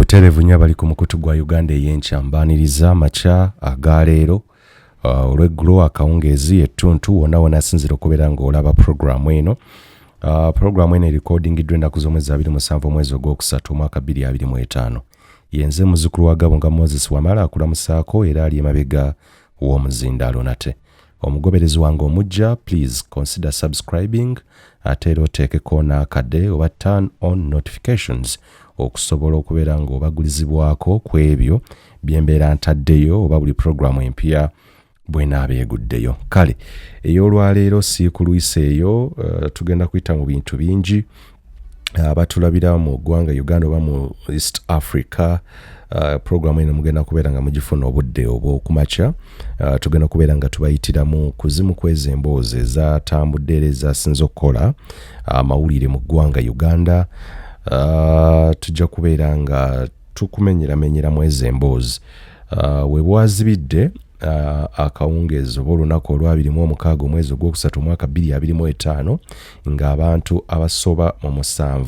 Butereevu nnyo abali ku mukutu gwa Uganda ey'enkya mbaaniriza amakya aga leero olw'eggulo, akawungeezi, ettuntu, wonna wona asinzira okubeera ng'olaba puroguramu eno. Puroguramu eno erikodingiddwa ennaku z'omwezi 27 omwezi ogwokusatu omwaka 2025. Yenze muzukulu wa Gabunga Moses Wamala akulamusaako era ali emabega w'omuzindaalo. Nate omugoberezi wange omujja, please consider subscribing, ate era oteekeko n'akadde oba turn on notifications okusobola okubeera ng'obagulizibwako ku ebyo byembeera ntaddeyo oba buli puroguramu empya bwenaaba eguddeyo. Kale ey'olwaleero siikulwisa eyo, tugenda kuyita mu bintu bingi. Abatulabira mu ggwanga Uganda oba mu East Africa, programu eno mugenda kubeera nga mugifuna obudde obwokumakya. Tugenda kubeera nga tubayitiramu ku zimu ku ezo emboozi ezatambudde era ezasinze okukola amawulire mu ggwanga Uganda. Tujja kubeera nga tukumenyeramenyeramu ezo emboozi. We bwazibidde akawungeezi oba olunaku olwa26 omwezi ogwokusatu omwaka 2025, ng'abantu abasoba mu 7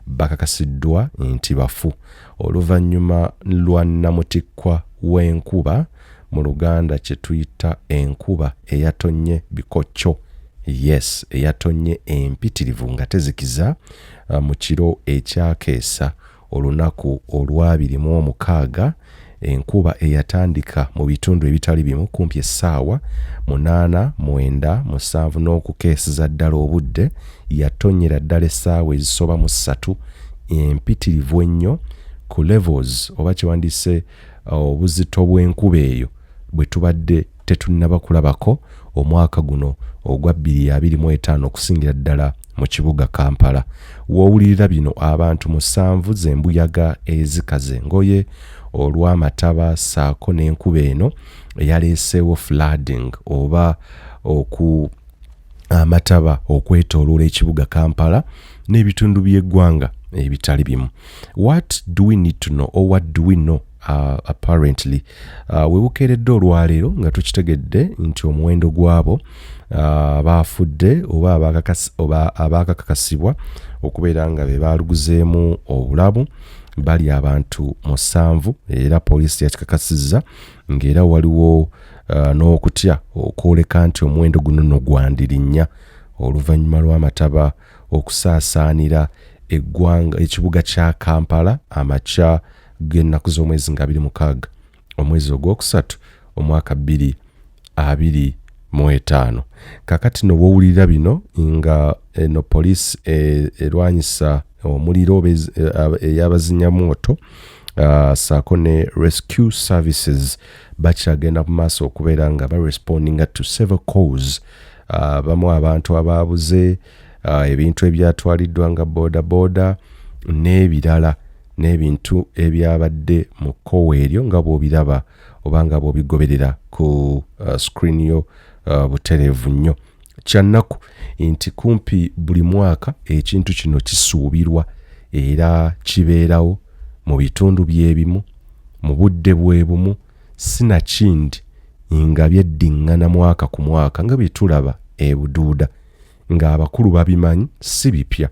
bakakasiddwa nti bafu oluvannyuma lwa namutikkwa w'enkuba, mu Luganda kye tuyita enkuba eyatonnye bikokyo, yes, eyatonnye empitirivu nga tezikiza mu kiro ekyakeesa olunaku olwa26. Enkuba eyatandika mu bitundu ebitali bimu kumpi essaawa 8, 9, 7 n'okukeeseza ddala obudde, yatonnyera ddala essaawa ezisoba mu 3, empitirivu ennyo ku levels oba kyewandiise obuzito bw'enkuba eyo bwe tubadde tetunnaba kulabako omwaka guno ogwa 2025, okusingira ddala mu kibuga Kampala. W'owulirira bino, abantu 7 z'embuyaga ezikaza engoye olw'amataba ssaako n'enkuba eno eyaleeseewo flooding oba oku amataba okwetooloola ekibuga Kampala n'ebitundu by'eggwanga ebitali bimu. What do we need to know or what do we know? Apparently, we bukeeredde olwaleero nga tukitegedde nti omuwendo gwabo baafudde oba abaakakakasibwa okubeera nga be baaluguzeemu obulamu bali abantu 7, era poliisi yakikakasizza ng'era waliwo n'okutya okwoleka nti omuwendo guno nno gwandirinnya oluvannyuma lw'amataba okusaasaanira eggwanga, ekibuga kya Kampala, amakya g'ennaku z'omwezi nga 26 omwezi ogwokusatu omwaka 2025. Kakati no wowulirira bino nga eno poliisi erwanyisa omuliro oba ey'abazinyamwoto saako ne rescue services bakyagenda mu maaso okubeera nga barespondinga to several calls, bamu abantu abaabuze, ebintu ebyatwaliddwa nga boda boda n'ebirala, n'ebintu ebyabadde mu kkowa eryo nga bw'obiraba oba nga bw'obigoberera ku screen yo butereevu nnyo. Kyannaku nti kumpi buli mwaka ekintu kino kisuubirwa era kibeerawo mu bitundu by'ebimu mu budde bwe bumu, sinakindi nga byeddiŋŋana mwaka ku mwaka nga bye tulaba e Buduuda, ng'abakulu babimanyi, si bipya.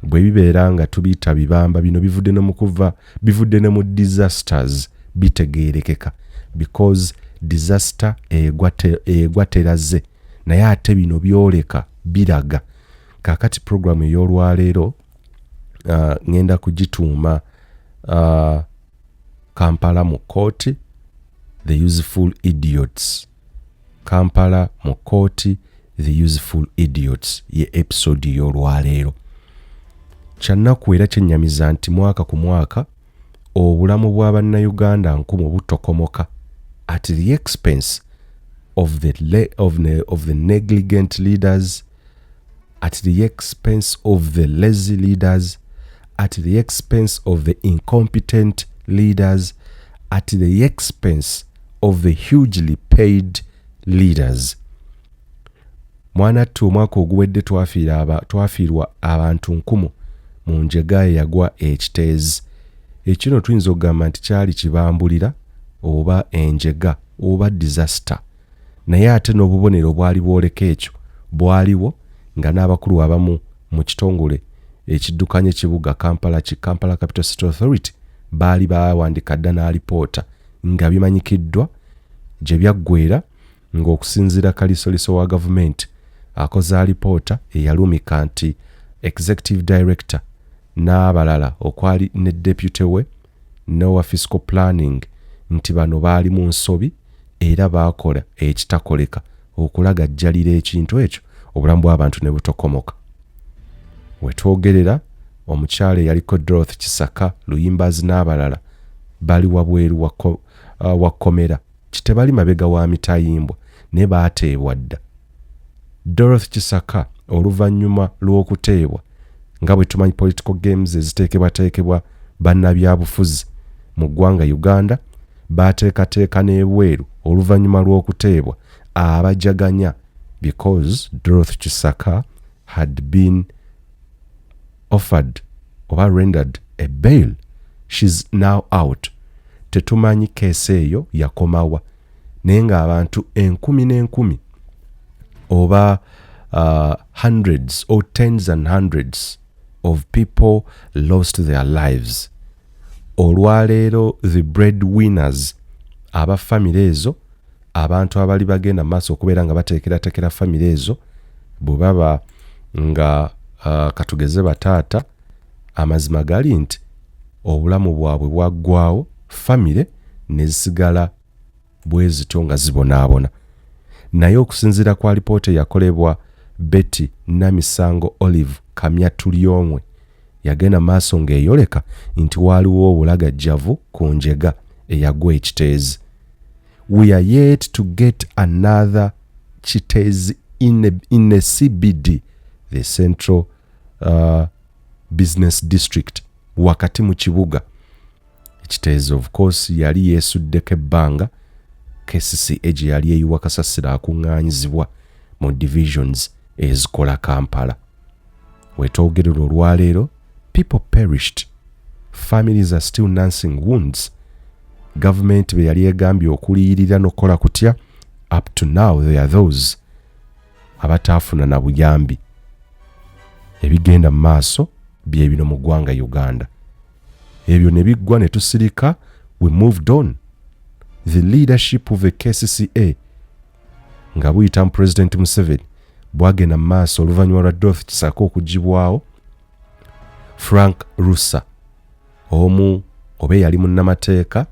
Bwe bibeera nga tubiyita bibamba, bino bivudde ne mu kuva, bivudde ne mu disasters bitegeerekeka, because disaster egwa teraze, naye ate bino byoleka biraga. Kaakati puroguramu ey'olwaleero ŋŋenda kugituuma Kampala mu kkooti, the useful idiots. Kampala mu kkooti, the useful idiots, ye episode y'olwaleero. Kyannaku era kyennyamiza nti mwaka ku mwaka obulamu bwa bannayuganda nkumu butokomoka at the expense of the negligent leaders, at the expense of the lazy leaders, at the expense of the incompetent leaders, at the expense of the hugely paid leaders. Mwanattu, omwaka oguwedde twafiirwa abantu 1000 mu njega eyagwa ekiteezi. Ekino tuyinza okugamba nti kyali kibambulira oba enjega oba disaster, naye ate n'obubonero bwali bwoleka ekyo bwaliwo, nga n'abakulu abamu mu kitongole ekiddukanya ekibuga Kampala, ki Kampala Capital City Authority, Baali baawandika dda n'alipoota nga bimanyikiddwa gye byaggweera ng'okusinziira kalisoliso wa gavumenti akoze alipoota eyalumika nti executive director n'abalala okwali ne deputy we n'owa fiscal planning nti bano baali mu nsobi era baakola ekitakoleka okulagajjalira ekintu ekyo obulamu bw'abantu ne butokomoka. We twogerera omukyala eyaliko Dorothy Kisaka Luyimbazi n'abalala bali wabweru wa uh, kkomera kitebali mabega wa mitayimbwa naye baateebwa dda. Dorothy Kisaka oluvannyuma lw'okuteebwa nga bwe tumanyi political games eziteekebwateekebwa bannabyabufuzi mu ggwanga Uganda baateekateeka n'ebweru oluvannyuma lw'okuteebwa abajaganya because Dorothy Kisaka had been offered oba rendered a bail she's now out tetumanyi keesi eyo yakomawa naye ng'abantu enkumi n'enkumi oba hundreds or tens and hundreds of people lost their lives olwaleero the bread winners aba famire ezo abantu abali bagenda mu maaso okubeera nga bateekerateekera famire ezo bwe baba nga katugeze bataata amazima gali nti obulamu bwabwe bwaggwawo famire ne zisigala bwe zityo nga zibonaabona naye okusinziira ku alipoota eyakolebwa Betty Namisango Olive Kamya Turyomwe yagenda maaso ng'eyoleka nti waaliwo obulagajjavu ku njega eyagwa ekiteezi we are yet to get another Kiteezi in a CBD the central business district wakati mu kibuga ekiteezi of course yali yeesuddeko ebbanga KCCA gye yali eyiwa kasasiro akuŋŋaanyizibwa mu divisions ezikola Kampala wetwogerera olwaleero people perished families are still nursing wounds gavumenti be yali egambye okuliyirira n'okukola kutya up to now there are those abataafuna na buyambi ebigenda mu maaso bye bino mu ggwanga uganda ebyo ne biggwa ne tusirika we moved on the leadership of the kcca nga buyita mu president museveni bwagenda mu maaso oluvannyuma lwa dorothy kisaka okugibwawo frank rusa omu oba eyali munnamateeka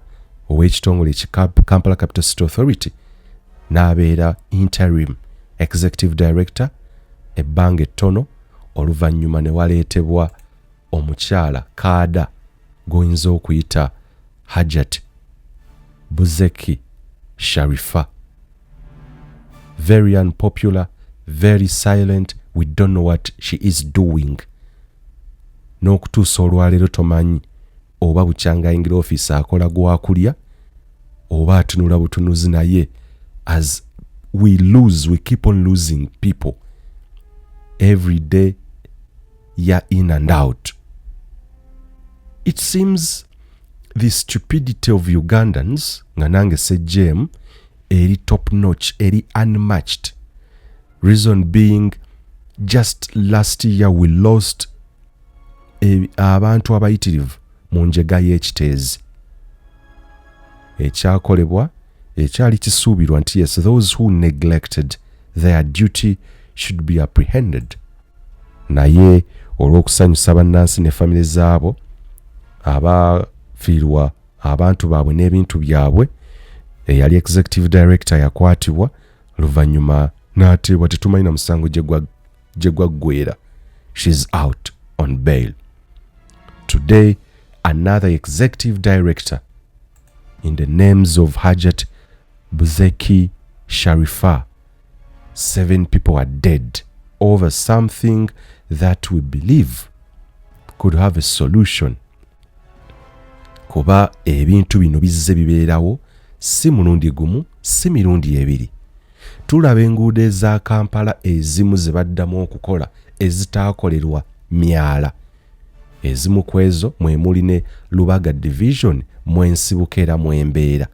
ow'ekitongole ki kampala capital city authority n'abeera interim executive director ebbanga ettono oluvannyuma ne waleetebwa omukyala kaada gw'oyinza okuyita hajat buzeki sharifa very unpopular very silent we don't know what she is doing n'okutuusa olwaleero tomanyi oba bukyanga ayingira ofiisi akola gwakulya oba atunula butunuzi naye as we lose we keep on losing people every day ya in and out it seems the stupidity of ugandans nga nange sejjeemu eri top notch eri unmatched reason being just last year we lost abantu abayitirivu mu njega y'ekiteezi ekyakolebwa ekyali kisuubirwa nti yes those who neglected their duty should be apprehended naye olw'okusanyusa bannansi ne famire zaabo abafiirwa abantu baabwe n'ebintu byabwe eyali executive director yakwatibwa luvannyuma n'ateebwa tetumanyi na musango gye gwaggwera shes out on bail today another executive director in the names of hajat buzeki sharifa seven people are dead over something that we believe could have a solution kuba ebintu bino bizze bibeerawo si mulundi gumu si mirundi ebiri tulaba enguudo eza kampala ezimu ze baddamu okukola ezitaakolerwa myala ezimu ku ezo mwe muli ne lubaga division mwensibuka era mwembeera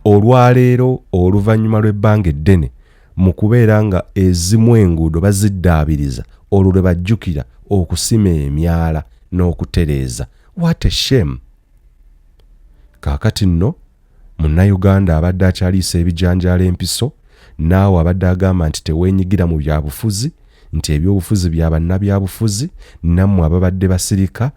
olwaleero oluvannyuma lw'ebbanga eddene mu kubeera nga ezimu enguudo baziddaabiriza olwo lwe bajjukira okusima emyala n'okutereeza what a shame Kaakati nno Munnayuganda abadde akyaliisa ebijanjaalo empiso, naawe abadde agamba nti teweenyigira mu byabufuzi, nti ebyobufuzi bya bannabyabufuzi, nammwe ababadde basirika,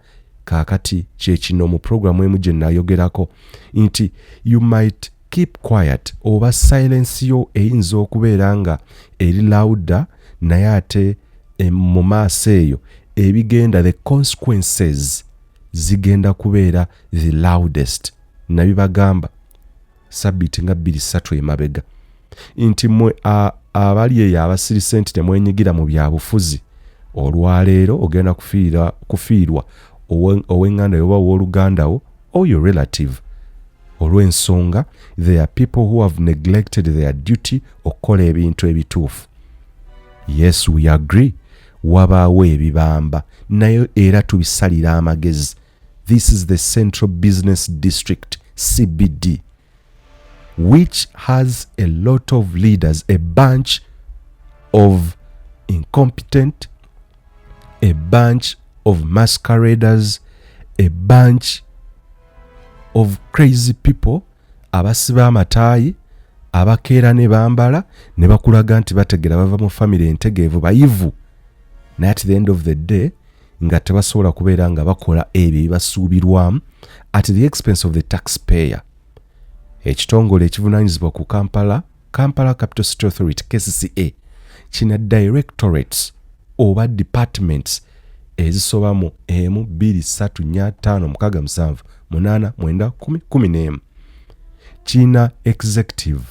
kaakati kye kino mu pulogulaamu emu gye nayogerako nti you might keep quiet oba silence yo eyinza okubeera nga eri louder naye ate mu maaso eyo ebigenda the consequences zigenda kubeera the loudest. Nabibagamba sabbiiti nga bbiri ssatu emabega nti mwe abali eyo abasirise nti temwenyigira mu byabufuzi, olwaleero ogenda kufiirwa ow'eŋŋanda yo oba owooluganda wo or your relative olw'ensonga there are people who have neglected their duty okukola ebintu ebituufu. Yes, we agree, wabaawo ebibamba naye era tubisalira amagezi. This is the Central Business District, CBD, which has a lot of leaders, a bunch of incompetent, a bunch of masqueraders, a bunch of crazy people abasiba amataayi, abakeera ne bambala ne bakulaga nti bategera, bava mu famire entegeevu, bayivu, naye at the end of the day nga tebasobola kubeera nga bakola ebyo ebibasuubirwamu at the expense of the taxpayer. Ekitongole ekivunaanyizibwa ku Kampala, Kampala Capital City Authority, KCCA, kina directorates oba departments ezisoba mu 1, 2, 3, 4, 5, 6, 7, 8, 9, 10, 11. Kina executive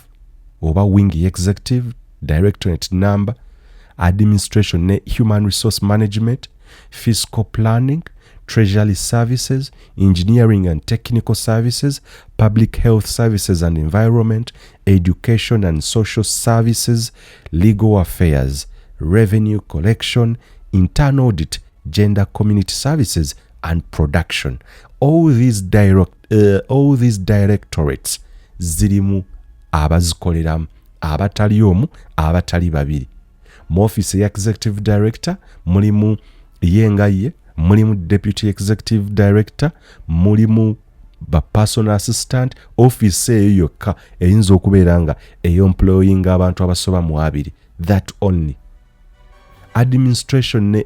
oba wing executive directorate number, administration ne human resource management, fiscal planning, treasury services, engineering and technical services, public health services and environment, education and social services, legal affairs, revenue collection, internal audit, gender community services and production. All these directorates zirimu abazikoleramu abatali omu, abatali babiri. Mu office eya executive director mulimu ye nga ye, mulimu deputy executive director, mulimu ba personal assistant. Office eyo yokka eyinza okubeera nga eyemployinga abantu abasoba mu 20, that only. Administration ne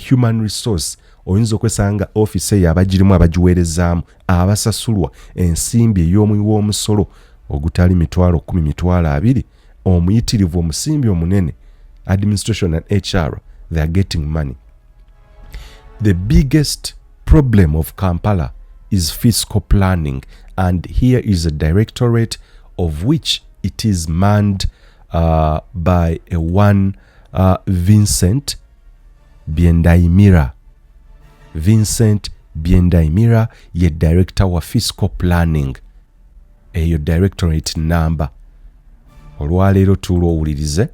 human resource, oyinza okwesanga nga office eyo abagirimu, abagiweerezaamu, abasasulwa ensimbi ey'omuwi w'omusolo ogutali 10,000, 20,000, omuyitirivu, omusimbi omunene. Administration and HR, they are getting money. The biggest problem of Kampala is fiscal planning, and here is a directorate of which it is manned by a one Vincent Biendayimira. Vincent Biendayimira ye director wa fiscal planning. Eyo directorate number. Olwaleero tuulowulirize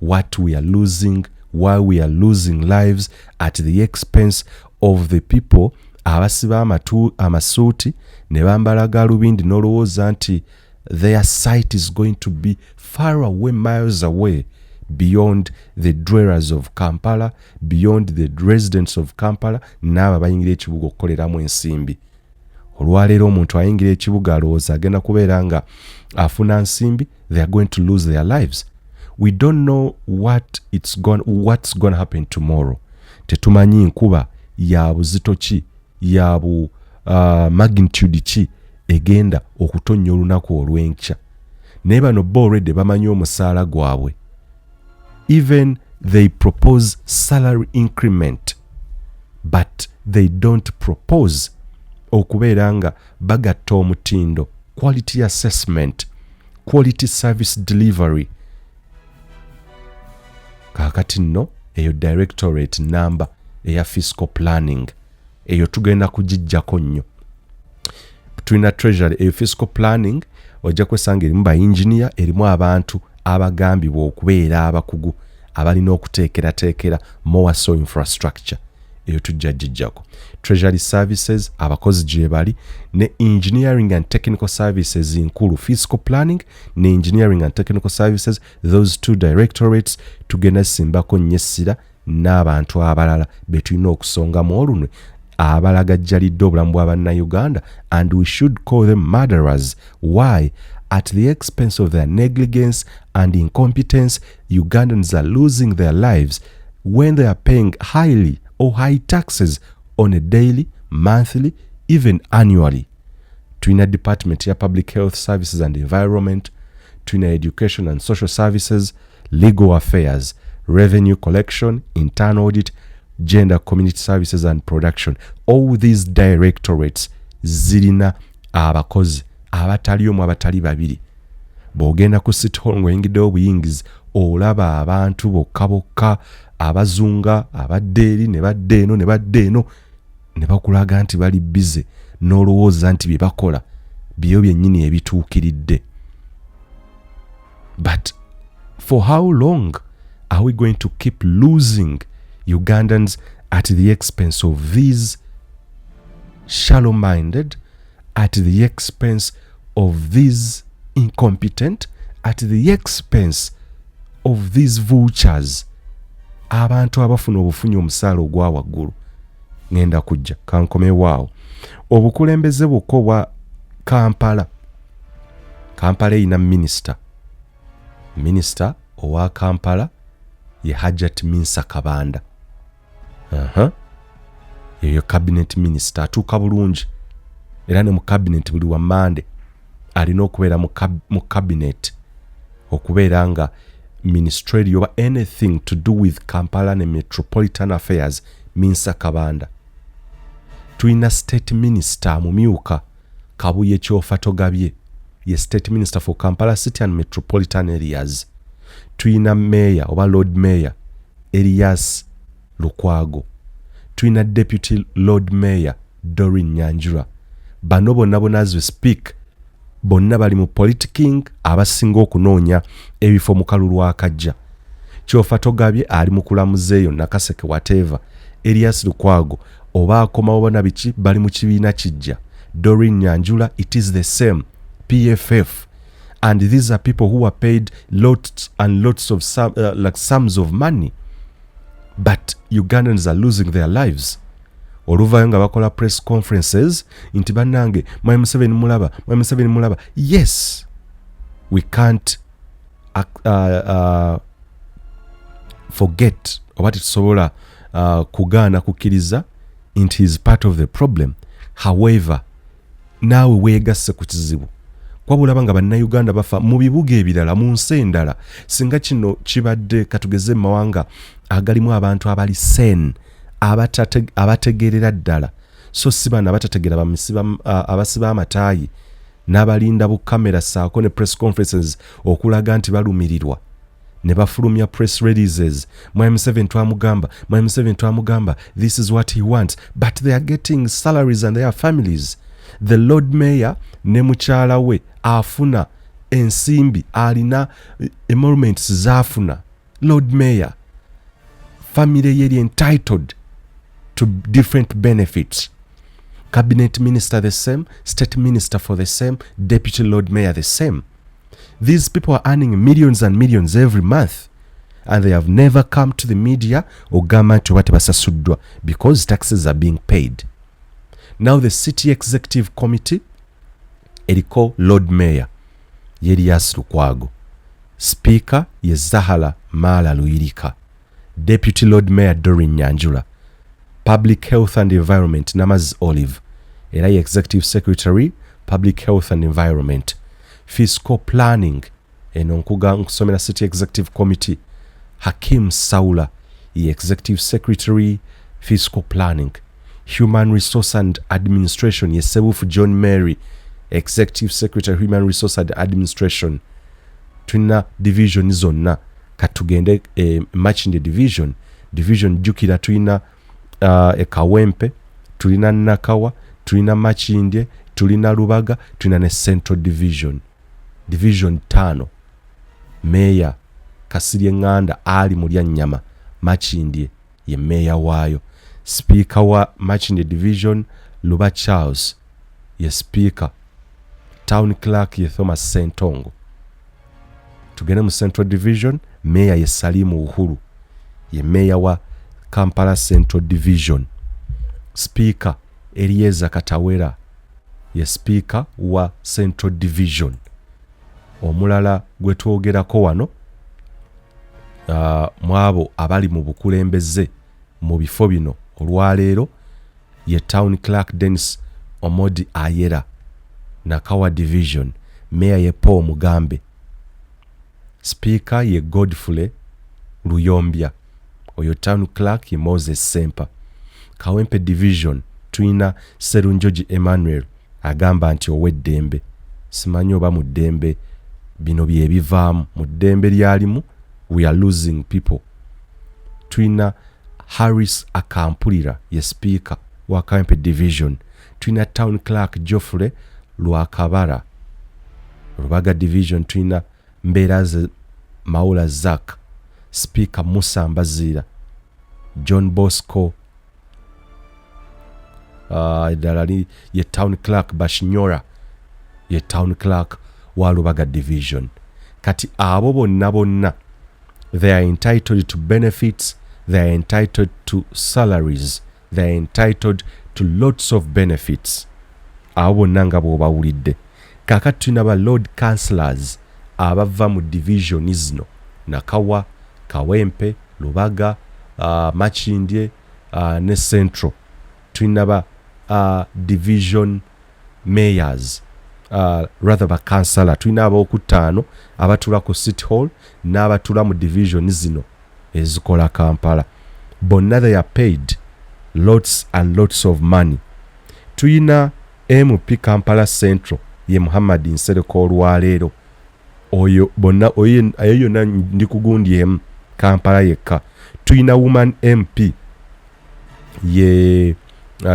what we are losing, why we are losing lives at the expense of the people abasiba amasuuti ne bambala galubindi n'olowooza nti their sight is going to be far away, miles away, beyond the dwellers of Kampala, beyond the residents of Kampala n'abo abayingira ekibuga okukoleramu ensimbi. Olwaleero omuntu ayingira ekibuga alowooza agenda kubeera nga afuna nsimbi. They are going to lose their lives. We don't know what's going to happen tomorrow. Tetumanyi nkuba ya buzito ki, ya bu magnitude ki egenda okutonnya olunaku olw'enkya, naye bano bo already bamanyi omusaala gwabwe. Even they propose salary increment, but they don't propose okubeera nga bagatta omutindo, quality assessment, quality service delivery. Kaakati nno eyo directorate number eya fiscal planning, eyo tugenda kugijjako nnyo. Tulina treasury. Eyo fiscal planning ojja kwesanga erimu ba engineer, erimu abantu abagambibwa okubeera abakugu abalina okuteekerateekera more so infrastructure. Eyo tujja gijjako. Treasury services abakozi gye bali, ne engineering and technical services nkulu. Fiscal planning ne engineering and technical services, those two directorates tugenda simbako nnyo essira n'abantu abalala be tulina okusongamu olunwe. Abalagajjalidde obulamu bwa Bannayuganda, and we should call them murderers. Why? At the expense of their negligence and incompetence, Ugandans are losing their lives when they are paying highly or high taxes on a daily, monthly, even annually. Tulina department ya Public Health Services and Environment, tulina Education and Social Services, Legal Affairs, Revenue Collection, Internal Audit, Gender, Community Services and Production. All these directorates zirina abakozi abatali omu, abatali babiri. Bw'ogenda ku City Hall ng'oyingiddewo obuyingizi, olaba abantu bokka bokka abazunga, abadde eri ne badda eno ne badda eno, ne bakulaga nti bali busy, n'olowooza nti bye bakola byo byennyini ebituukiridde. But for how long are we going to keep losing Ugandans at the expense of these shallow minded, at the expense of these incompetent, at the expense of these vultures, abantu abafuna obufunyi omusaala ogwa waggulu? Ŋŋenda kujja kankomewaawo. Obukulembeze bwokka obwa Kampala. Kampala erina minisita. Minisita owa Kampala ye Hajat Minsa Kabanda. Eyo cabinet minister atuuka bulungi, era ne mu cabinet buli wa Mande alina okubeera mu cabinet, okubeera nga ministerial oba anything to do with Kampala ne metropolitan affairs, Minsa Kabanda. Tulina state minister amumyuka, Kabuye Kyofatogabye, ye state minister for Kampala City and Metropolitan Areas. Tulina mayor oba lord mayor, Erias Lukwago. Tulina deputy lord mayor, Doreen Nyanjura. Bano bonna bonna, as we speak, bonna bali mu politicking, abasinga okunoonya ebifo mu kalulu akajja. Kyofatogabye ali mu kulamuza eyo Nakaseke, whatever. Erias Lukwago oba akomawo bona biki, bali mu kibiina kijja. Doreen Nyanjula, it is the same, PFF. And these are people who are paid lots and lots of like sums of money, but Ugandans are losing their lives. Oluvayo nga bakola press conferences nti, "Bannange, mwami Museveni mulaba, mwami Museveni mulaba." Yes, we can't forget oba tetusobola kugaana kukkiriza nti is part of the problem. However, naawe weegasse ku kizibu, kuba olaba nga Bannayuganda bafa mu bibuga ebirala, mu nsi endala. Singa kino kibadde, katugeze, mu mawanga agalimu abantu abali sen, abategeerera ddala, so si bano abatategeera, abasiba amataayi n'abalinda bukamera saako ne press conferences okulaga nti balumirirwa, ne bafulumya press releases, "Mwami Museveni twamugamba, mwami Museveni twamugamba, this is what he wants." But they are getting salaries and their families. The lord mayor ne mukyala we afuna ensimbi, alina emoluments zaafuna. Lord mayor, family ye entitled to different benefits. Cabinet minister the same, state minister for the same, deputy lord mayor the same. These people are earning millions and millions every month, and they have never come to the media ogamba nti oba tebasasuddwa, because taxes are being paid. Now, the city executive committee eriko lord mayor ye Erias Lukwago, speaker ye Zahara Mala Luyirika, deputy lord mayor Doreen Nyanjula, Public Health and Environment Namaz Olive, era ye executive secretary Public Health and Environment, Fiscal Planning, eno nkuga nkusomera city executive committee, Hakim Saula ye executive secretary Fiscal Planning, Human Resource and Administration ye Sebufu John Mary, executive secretary Human Resource and Administration. Tulina division zonna. Katugende Makindye division. Division, jjukira tulina Ekawempe, tulina Nakawa, tulina Makindye, tulina Lubaga, tulina ne Central Division. Division 5. Meeya Kasirye Ŋŋanda Ali Mulyanyama, Makindye ye meeya waayo. Sipiika wa Makindye Division, Luba Charles ye sipiika. Town clerk ye Thomas Sentongo. Tugende mu Central Division. Meeya ye Salimu Uhuru, ye meeya wa Kampala Central Division. Sipiika Erieza Katawera ye sipiika wa Central Division. Omulala gwe twogerako wano mu abo abali mu bukulembeze mu bifo bino olwaleero ye Town Clerk Denis Omodi Ayera, Nakawa Division, Meeya ye Paul Mugambe. Sipiika ye Godfrey Luyombya, oyo Town Clerk ye Moses Ssempa. Kawempe Division tulina Sserunjogi Emmanuel agamba nti ow'eddembe. Simanyi oba mu ddembe bino bye bivaamu. Mu ddembe ly'alimu we are losing people. Tulina Harris Akampulira ye sipiika wa Kawempe Division. Tulina Town Clerk Geoffrey Lwakabara. Rubaga Division tulina Mbeeraze Maula Zack, Sipiika Musa Mbaziira, John Bosco eddala uh, ye Town Clerk Bashinyora ye Town Clerk wa Lubaga Division. Kati abo bonna bonna they are entitled to benefits, they are entitled to salaries, they are entitled to lots of benefits. Abo bonna nga bw'obawulidde. Kaakati tulina ba Lord Councillors abava mu division zino, Nakawa, Kawempe, Lubaga, uh, Makindye uh, ne Central. Tulina ba uh, division mayors uh, rather ba kansala tulina ab'okuttaano abatula ku City Hall n'abatula mu division zino ezikola Kampala. Bonna they are paid lots and lots of money. Tuyina MP Kampala Central ye Muhammad Nsereko olwaleero. Oyo bonna oyo ayo yonna ndi ku gundi emu Kampala yekka. Tuyina woman MP ye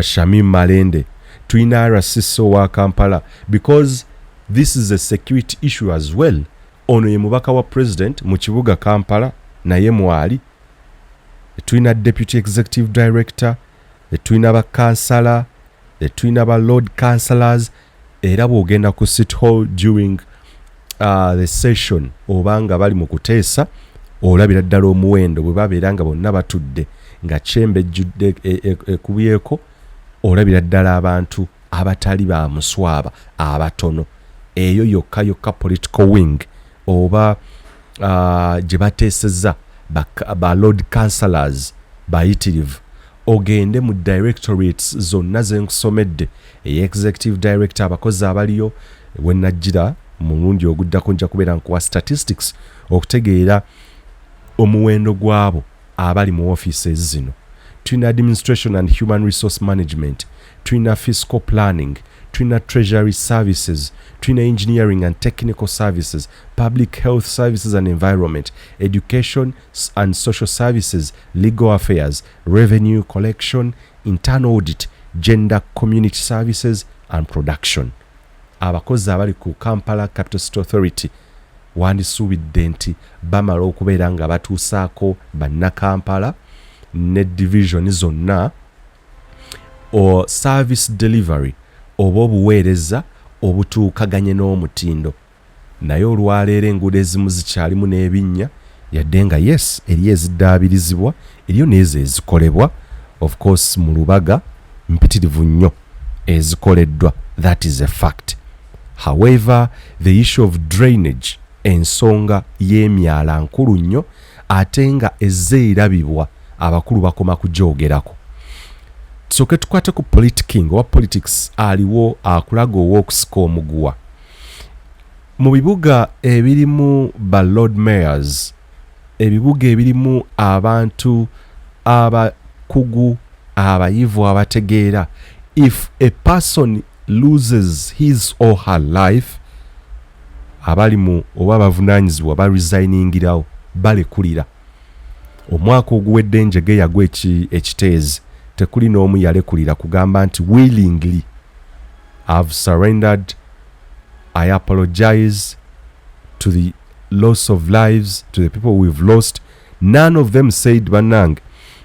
Shamim Malende. Tuyina RCC owa Kampala because this is a security issue as well. Ono ye mubaka wa president mu kibuga Kampala naye mwali. Tulina deputy executive director, tulina ba kansala, tulina ba lord councillors. Era bw'ogenda ku City Hall during the session oba nga bali mu kuteesa, olabira ddala omuwendo bwe babeera nga bonna batudde nga kyembe ejjudde ekubyeko, olabira ddala abantu abatali ba muswaba abatono. Eyo yokka yokka political wing oba gye bateeseza ba, ba lord councillors bayitirivu. Ogende mu directorates zonna ze nkusomedde, eya executive director, abakozi abaliyo, wenajjira mu mulundi oguddako nja kubeera nkuwa statistics okutegeera omuwendo gw'abo abali mu offices zino. Tulina administration and human resource management, tulina fiscal planning, tulina treasury services, tulina engineering and technical services, public health services and environment, education and social services, legal affairs, revenue collection, internal audit, gender community services and production. Abakozi abali ku Kampala Capital City Authority wandisuubidde nti bamala okubeera nga batuusaako bannakampala ne division zonna o service delivery oba obuweereza obutuukaganye n'omutindo. Naye olwaleero enguudo ezimu zikyalimu n'ebinnya, yadde nga yes, eriyo eziddaabirizibwa, eriyo n'ezo ezikolebwa. Of course mu Lubaga mpitirivu nnyo ezikoleddwa, that is a fact. However, the issue of drainage, ensonga y'emyala nkulu nnyo, ate nga ezze erabibwa abakulu bakoma kugyogerako. Tusooke tukwate ku politicking oba politics aliwo akulaga ow'okusika omuguwa mu bibuga ebirimu ba lord mayors, ebibuga ebirimu abantu abakugu, abayivu, abategeera. If a person loses his or her life, abali mu oba abavunaanyizibwa bareesigningirawo, balekulira. Omwaka oguwedde enjege yagwa ekiteezi, tekuli n'omu yalekulira kugamba nti willingly, "I've surrendered, I apologize to the loss of lives, to the people we've lost." None of them said, "Bannange,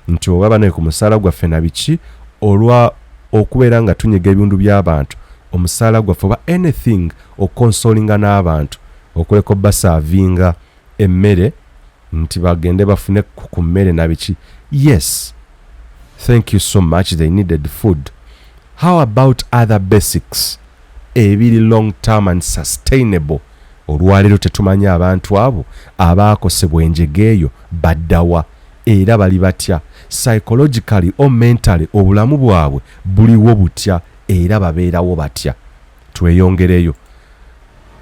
nti oba banaye ku musaala gwaffe na biki, olwa okubeera nga tunyiga ebintu by'abantu, omusaala gwaffe," oba anything okonsolinga n'abantu okuleka obaservinga emmere nti bagende bafune ku mmere na biki. Yes, Thank you so much. They needed food. How about other basics ebiri long term and sustainable? Olwaleero tetumanyi abantu abo abaakosebwa enjega eyo baddawa era bali batya psychologically or mentally, obulamu bwabwe buliwo butya era babeerawo batya? Tweyongereyo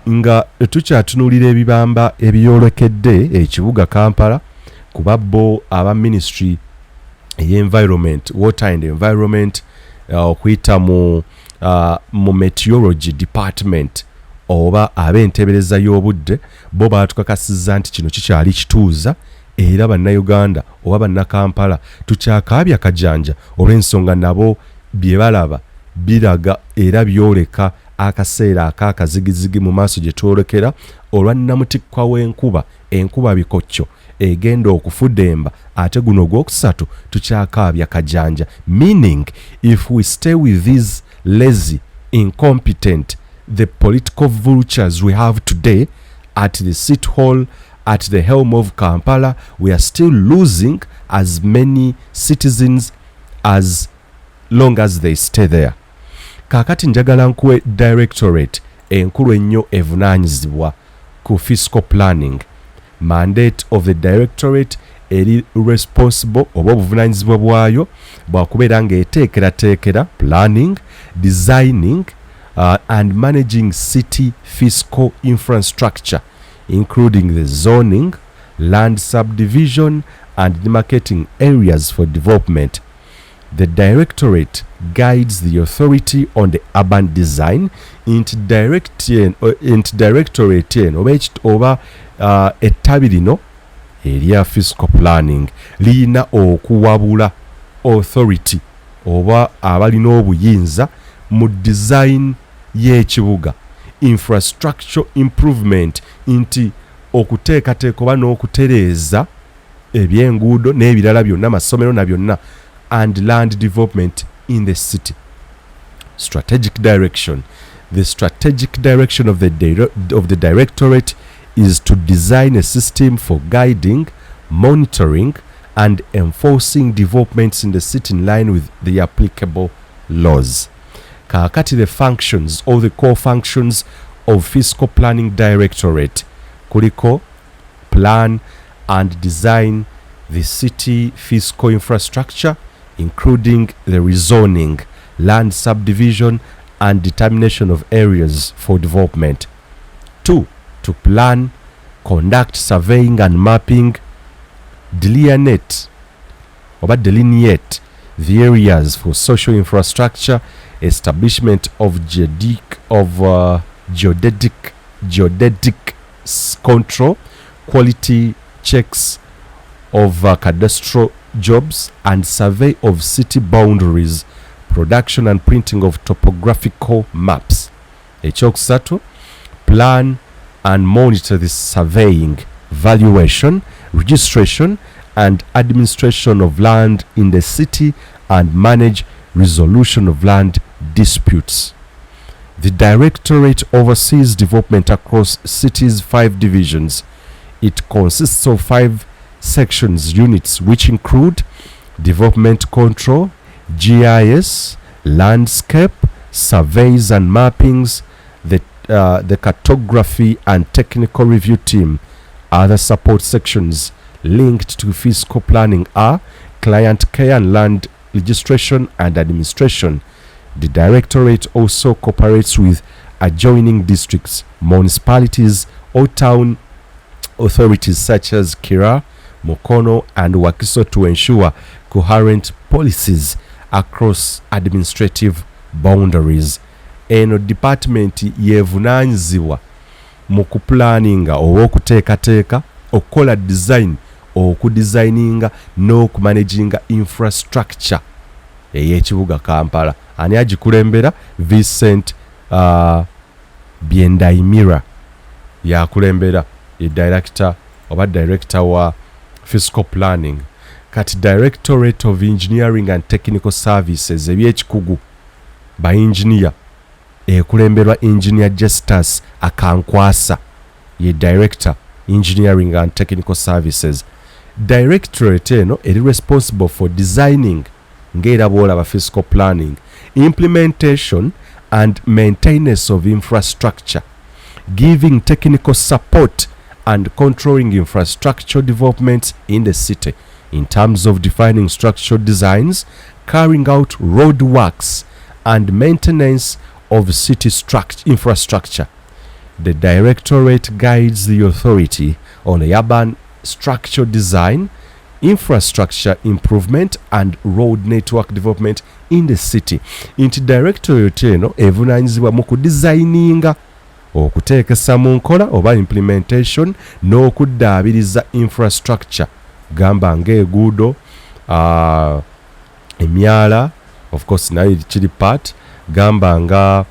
nga tukyatunuulira ebibamba ebyolekedde ekibuga Kampala, kuba bo aba ministry ey'environment, water and environment, okuyita mu meteorology department oba ab'entebereza y'obudde, bo baatukakasizza nti kino kikyali kituuza era Bannayuganda oba Bannakampala tukyakaabya kajanja, olw'ensonga nabo bye balaba biraga era byoleka akaseera ak'akazigizigi mu maaso gye twolekera olwa nnamutikwa w'enkuba, enkuba bikokyo egenda okufudemba. Ate guno ogwokusatu tukyakaabya kajanja, meaning if we stay with these lazy, incompetent, the political vultures we have today at the city hall, at the helm of Kampala, we are still losing as many citizens as long as they stay there. Kaakati njagala nkuwe directorate enkulu ennyo evunaanyizibwa ku fiscal planning. Mandate of the directorate eri responsible oba obuvunaanyizibwa bwayo bwakubeera ng'eteekerateekera, planning, designing and managing city fiscal infrastructure, including the zoning, land subdivision and demarcating areas for development. The directorate guides the authority on the urban design, nti directorate eno oba ettabi lino erya fiscal planning liyina okuwabula authority oba abalina obuyinza mu design y'ekibuga, infrastructure improvement, nti okuteekateeka oba n'okutereeza ebyenguudo n'ebirala byonna, masomero na byonna, and land development in the city. Strategic direction: the strategic direction of the directorate is to design a system for guiding, monitoring and enforcing developments in the city in line with the applicable laws. Kaakati the functions or the core functions of fiscal planning directorate kuliko plan and design the city fiscal infrastructure, including the rezoning, land subdivision and determination of areas for development. Two, to plan, conduct surveying and mapping, delineate oba delineate the areas for social infrastructure, establishment of geodetic control, quality checks of cadastral jobs and survey of city boundaries, production and printing of topographical maps. Ekyokusatu, plan and monitor the surveying, valuation, registration and administration of land in the city and manage resolution of land disputes. The directorate oversees development across city's five divisions. It consists of five sections, units, which include development control, GIS, landscape, surveys and mappings, the cartography and technical review team. Other support sections linked to fiscal planning are client care and land registration and administration. The directorate also cooperates with adjoining districts, municipalities, or town authorities such as Kira, Mukono, and Wakiso to ensure coherent policies across administrative boundaries. Eno department yevunaanyizibwa mu kupulaninga oba okuteekateeka, okukola design, okudesigninga n'okumanaginga infrastructure ey'ekibuga Kampala. Ani agikulembera? Vincent Byandamira yakulembera, ye director oba director wa fiscal planning. Kati Directorate of Engineering and Technical Services, ebyekikugu, baengineer, ekulemberwa Engineer Justus Akankwasa, ye director Engineering and Technical Services. Directorate eno eri responsible for designing Ng'era bw'olaba physical planning, implementation and maintenance of infrastructure, giving technical support and controlling infrastructure developments in the city in terms of defining structural designs, carrying out road works and maintenance of city infrastructure. The directorate guides the authority on urban structure design, infrastructure improvement and road network development in the city. Nti directorate eno evunaanyizibwa mu kudesigninga, okuteekesa mu nkola oba implementation n'okuddaabiriza infrastructure, gamba ng'eguudo, emyala, of course nayo kiri part, gamba nga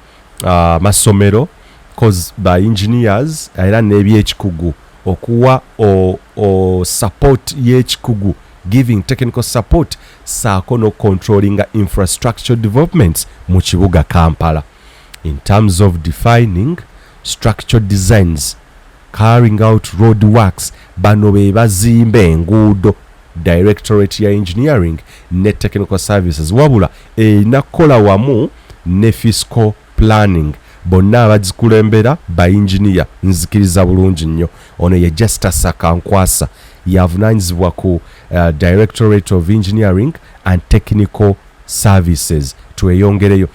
amasomero, cause by engineers era n'ebyekikugu, okuwa o support y'ekikugu, giving technical support, saako no controlling infrastructure developments mu kibuga Kampala in terms of defining structure designs, carrying out road works. Bano be bazimba enguudo, directorate ya engineering ne technical services, wabula erina kukola wamu ne physical planning. Bonna abagikulembera ba engineer, nzikiriza bulungi nnyo. Ono ye Justus Akankwasa, yavunaanyizibwa ku Directorate of Engineering and Technical Services. Tweyongereyo.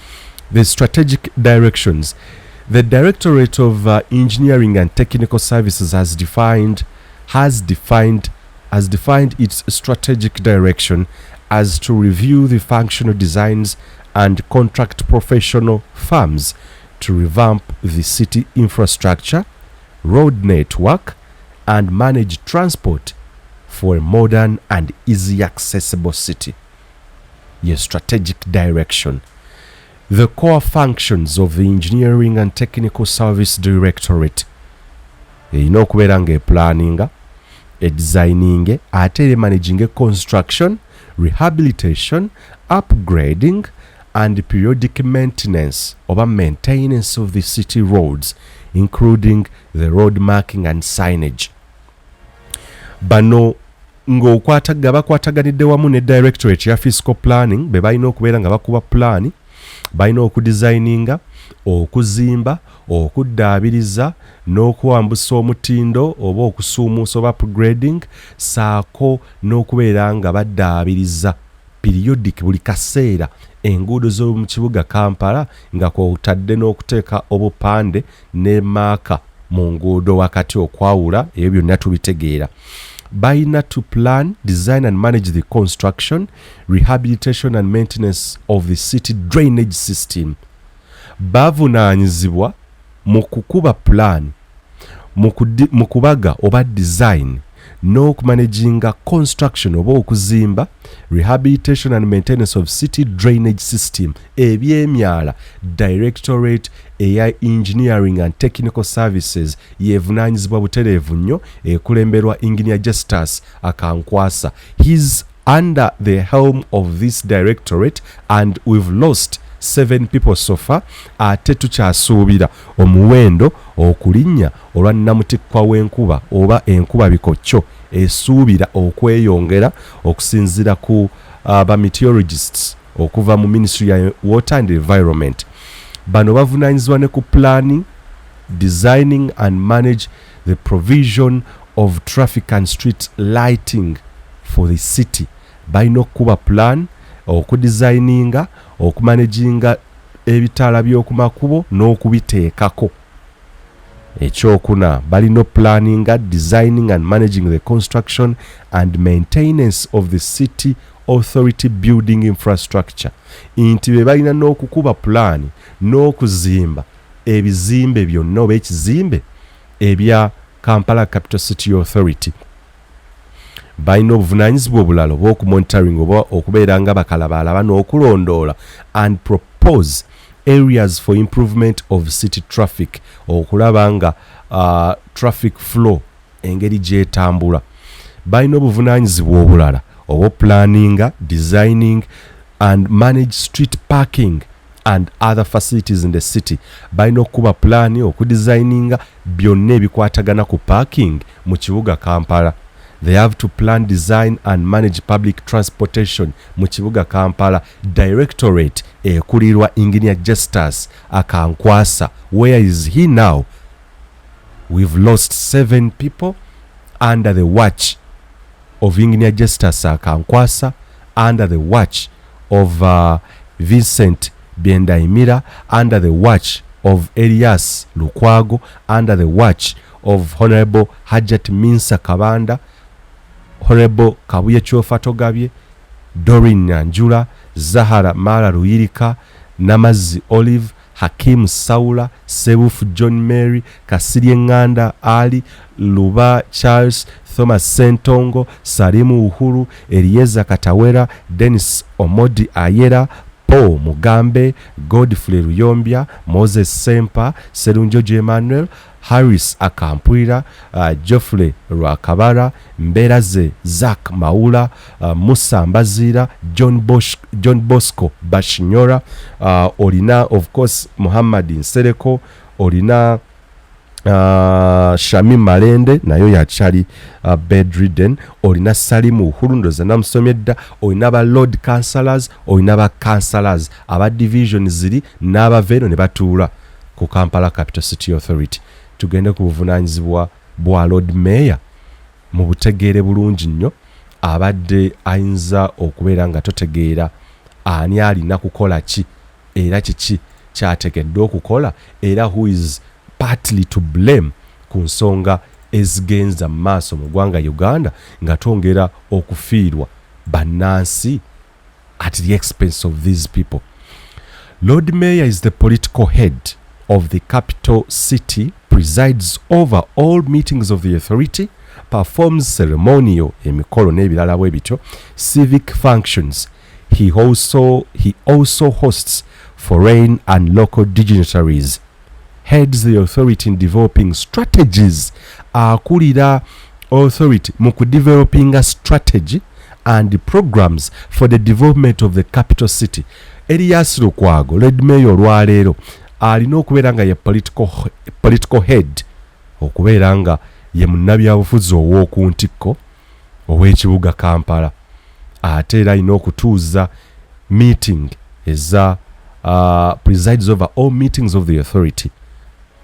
The strategic directions: the Directorate of Engineering and Technical Services has defined its strategic direction as to review the functional designs and contract professional firms to revamp the city infrastructure, road network and manage transport for a modern and easy accessible city. Your strategic direction. The core functions of the Engineering and Technical Service Directorate: erina okubeera nga eplanninga, edesigning, ate era managing construction, rehabilitation, upgrading and periodic maintenance oba maintenance of the city roads, including the road marking and signage. Bano ng'okwataga bakwataganidde wamu ne directorate ya physical planning, be balina okubeera nga bakuba pulaani, balina okudesigninga, okuzimba, okuddaabiriza n'okuwambusa omutindo oba okusuumuusa oba upgrading, saako n'okubeera nga baddaabiriza periodic, buli kaseera, enguudo z'omu kibuga Kampala, nga kwotadde n'okuteeka obupande ne marker mu nguudo wakati okwawula. Ebyo byonna tubitegeera. Balina to plan, design and manage the construction, rehabilitation and maintenance of the city drainage system. Bavunaanyizibwa mu kukuba pulaani, mu kubaga oba design n'okumanaginga construction oba okuzimba, rehabilitation and maintenance of city drainage system, ebyemyala. Directorate eya Engineering and Technical Services yevunaanyizibwa butereevu nnyo, ekulemberwa Engineer Justus Akankwasa. He's under the helm of this directorate and we've lost seven people so far, ate tukyasuubira omuwendo okulinnya olwa nnamutikkwa w'enkuba oba enkuba bikokyo esuubira okweyongera, okusinziira ku ba meteorologists okuva mu Ministry ya Water and Environment. Bano bavunaanyizibwa ne ku planning, designing and manage the provision of traffic and street lighting for the city. Balina okukuba plan, okudesigninga, okumanaginga ebitaala by'oku makubo n'okubiteekako. Ekyokuna, balina planninga, designing and managing the construction and maintenance of the city authority building infrastructure, nti be balina n'okukuba pulaani n'okuzimba ebizimbe byonna oba ekizimbe ebya Kampala Capital City Authority. Balina obuvunaanyizibwa obulala obw'okumonitoring oba okubeera nga bakalabaalaba n'okulondoola and propose areas for improvement of city traffic, okulaba nga traffic flow engeri gyetambula. Balina obuvunaanyizibwa obulala obwoplanninga, designing and manage street parking and other facilities in the city. Balina okukuba pulaani, okudesigninga byonna ebikwatagana ku parking mu kibuga Kampala. They have to plan, design and manage public transportation mu kibuga Kampala. Directorate ekulirwa Engineer Justus Akankwasa. Where is he now? We've lost 7 people under the watch of Engineer Justus Akankwasa, under the watch of Vincent Biendaimira, under the watch of Elias Lukwago, under the watch of Honorable Hajat Minsa Kabanda, Honorable Kabuye Kyofatogabye, Doreen Nyanjula, Zahara Mara Luyirika, Namazzi Olive, Hakim Saula, Sebufu John Mary, Kasirye Nganda Ali, Luba Charles, Thomas Sentongo, Salimu Uhuru, Elieza Katawera, Dennis Omodi Ayera, Paul Mugambe, Godfrey Luyombya, Moses Sempa, Serunjojo Emmanuel, Harris Akampwira, Geoffrey Rwakabara, Mberaze Zak Maula, Musa Mbazira, John Bosco Bashinyora, olina of course Muhammad Nsereko, olina Shami Malende nayo yakyali bedridden, olina Salimu Uhuru ndoza namusomye dda, olina ba Lord Councillors, olina ba Councillors aba division ziri n'abava eno ne batuula ku Kampala Capital City Authority. Tugende ku buvunaanyizibwa bwa Lord Mayor mu butegeere bulungi nnyo, abadde ayinza okubeera nga totegeera ani alina kukola ki era kiki kyateekeddwa okukola era who is partly to blame ku nsonga ezigenza mu maaso mu ggwanga Uganda nga twongera okufiirwa bannansi at the expense of these people. Lord Mayor is the political head of the capital city, presides over all meetings of the authority, performs ceremonial emikolo n'ebirala bwe bityo, civic functions. He also hosts foreign and local dignitaries, heads the authority in developing strategies, akulira authority mu kudevelopinga strategy and programs for the development of the capital city. Elias Lukwago, Lord Mayor olwaleero alina okubeera nga ye political head, okubeera nga ye munnabyabufuzi ow'oku ntikko ow'ekibuga Kampala, ate era alina okutuuza meeting eza presides over all meetings of the authority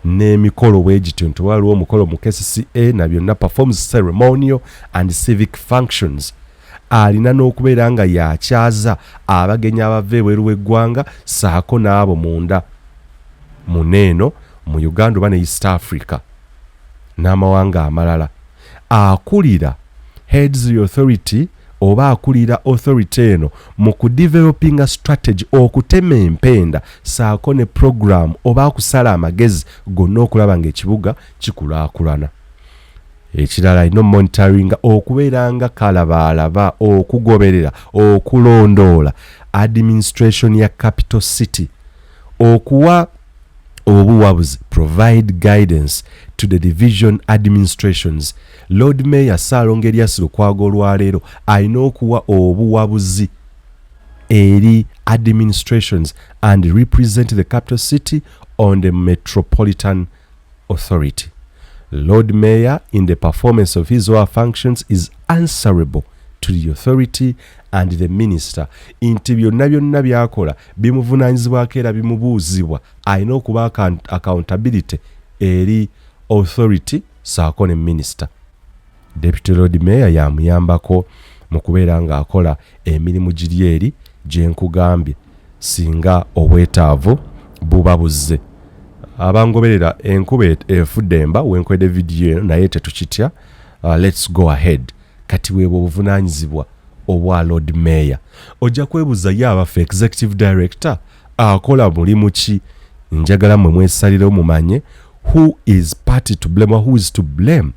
n'emikolo bwe gityo nti waliwo omukolo mu KCCA na byonna, performs ceremonial and civic functions. Alina n'okubeera nga yakyaza abagenyi abava ebweru w'eggwanga saako n'abo munda muneeno mu Uganda oba ne East Africa n'amawanga amalala. Akulira, heads the authority oba akulira authority eno mu kudevelopinga strategy, okutema empenda saako ne program oba okusala amagezi gonna okulaba ng'ekibuga kikulaakulana. Ekirala, alina monitoringa, okubeera nga kalabaalaba, okugoberera, okulondoola administration ya capital city, okuwa obuwabuzi, provide guidance to the division administrations. Lord Mayor Ssaalongo Erias Lukwago olwaleero alina okuwa obuwabuzi eri administrations and represent the capital city on the metropolitan authority. Lord Mayor, in the performance of his or her functions, is answerable to the authority and the minister, nti byonna byonna byakola bimuvunaanyizibwako era bimubuuzibwa, alina okuba accountability eri authority saako ne minister. Deputy Lord Mayor yamuyambako mu kubeera ng'akola emirimu giri eri gye nkugambye singa obwetaavu buba buzze. Abangoberera, enkuba efudde emba wenkwedde vidiyo eno, naye tetukitya. Let's go ahead. Kati weebwe obuvunaanyizibwa obwa Lord Mayor. Ojja kwebuuza ye abaffe executive director akola mulimu ki? Njagala mmwe mwesalirewo mumanye who is party to blame or who is to blame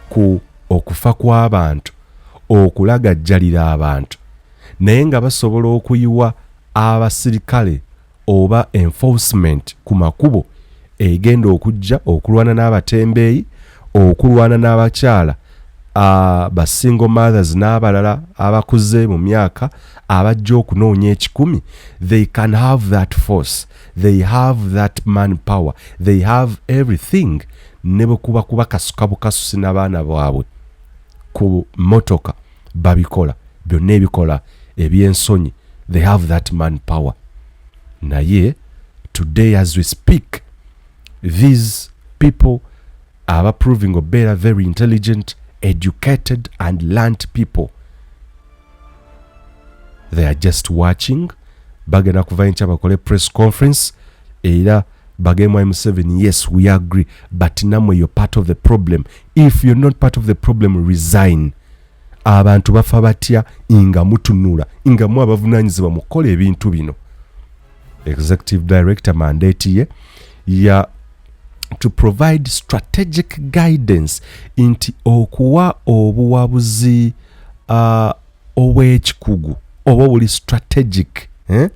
ku okufa kw'abantu, okulagajjalira abantu, naye nga basobola okuyiwa abasirikale oba enforcement ku makubo egenda okujja okulwana n'abatembeeyi, okulwana n'abakyala ba single mothers n'abalala abakuze mu myaka abajja okunoonya ekikumi. They can have that force, they have that man power, they have everything, ne bwe kuba kubakasuka bukasusi n'abaana baabwe. ku motoka babikola byonna ebikola ebyensonyi they have that man power naye today as we speak these people aba proving obeera very intelligent educated and learned people they are just watching bagenda kuva enkya bakole press conference era bagemu M7 yes we agree but namwe you're part of the problem if you're not part of the problem resign abantu bafa batya nga mutunula nga mu abavunanyizibwa mu kukola ebintu bino executive director mandate ye ya to provide strategic guidance nti okuwa obuwabuzi uh, obw'ekikugu oba obuli strategic eh?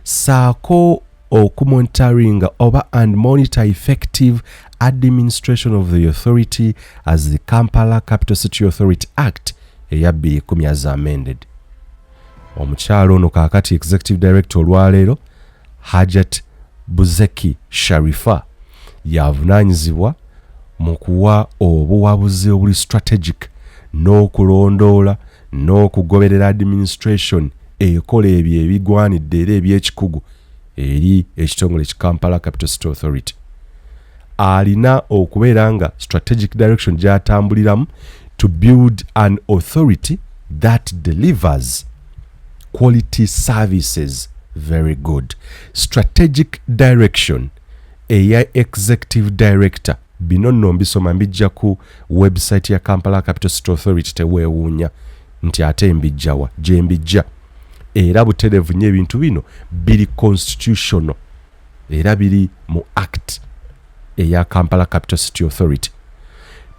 saako okumonitoringa oba and monitor effective administration of the authority as the Kampala Capital City Authority Act eya 2010 as amended. Omukyala ono kaakati executive director olwaleero Hajat Buzeki Sharifa y'avunaanyizibwa mu kuwa obuwabuzi obuli strategic n'okulondoola n'okugoberera administration ekola ebyo ebigwanidde era eby'ekikugu eri ekitongole ki Kampala Capital City Authority. Alina okubeera nga strategic direction gy'atambuliramu to build an authority that delivers quality services very good strategic direction eya executive director bino nno mbisoma mbijja ku website ya Kampala Capital City Authority teweewuunya nti ate mbijjawa gye mbijja era butereevu nnyo ebintu bino biri constitutional era biri mu act eya Kampala Capital City Authority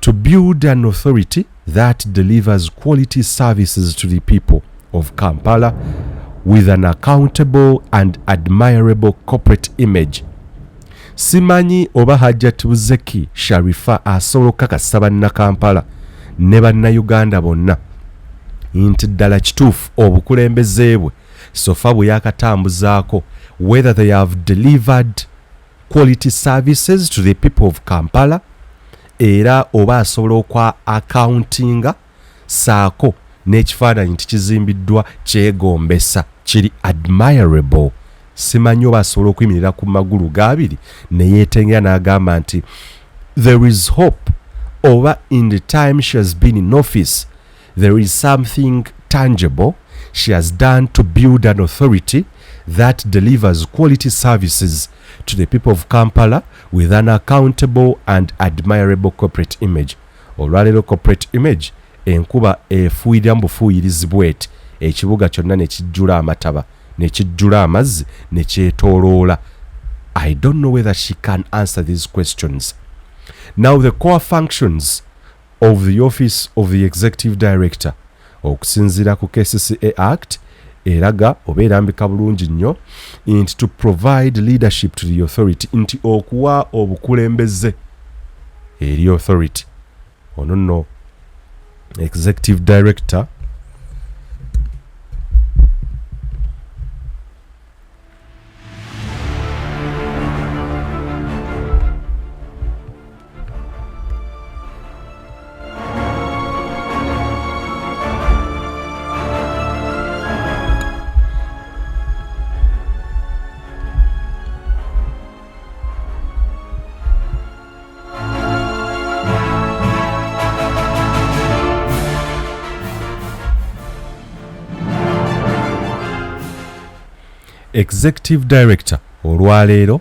to build an authority that delivers quality services to the people of Kampala with an accountable and admirable corporate image. Simanyi oba Hajjat Buzeki Sharifa asobola okukakasa Bannakampala ne Bannayuganda bonna nti ddala kituufu obukulembeze bwe sofa bwe yakatambuzaako whether they have delivered quality services to the people of Kampala era oba asobola okwa accountinga saako n'ekifaananyi nti kizimbiddwa kyegombesa kiri admirable simanyi oba asobola okuyimirira ku magulu g'abiri ne yeetengera n'agamba nti there is hope oba in the time she has been in office there is something tangible she has done to build an authority that delivers quality services to the people of Kampala with an accountable and admirable corporate image. Olwaleero corporate image enkuba efuuyirira mu bufuuyirizi bweti ekibuga kyonna ne kijjula amataba ne kijjula amazzi ne kyetooloola. I don't know whether she can answer these questions. Now the core functions of the office of the executive director okusinziira ku KCCA Act eraga oba erambika bulungi nnyo nti to provide leadership to the authority nti okuwa obukulembeze eri authority ono nno executive director Executive Director olwaleero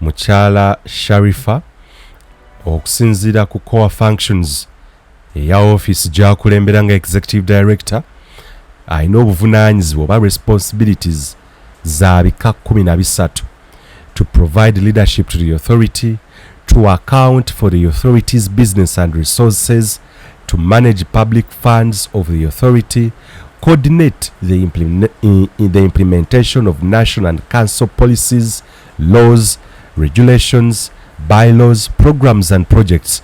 mukyala Sharifa okusinziira ku core functions eya office gy'akulembera nga Executive Director alina obuvunaanyizibwa oba responsibilities za bika 13 to provide leadership to the authority to account for the authority's business and resources to manage public funds of the authority coordinate the, implement, in, in the implementation of national and council policies laws regulations bylaws programs and projects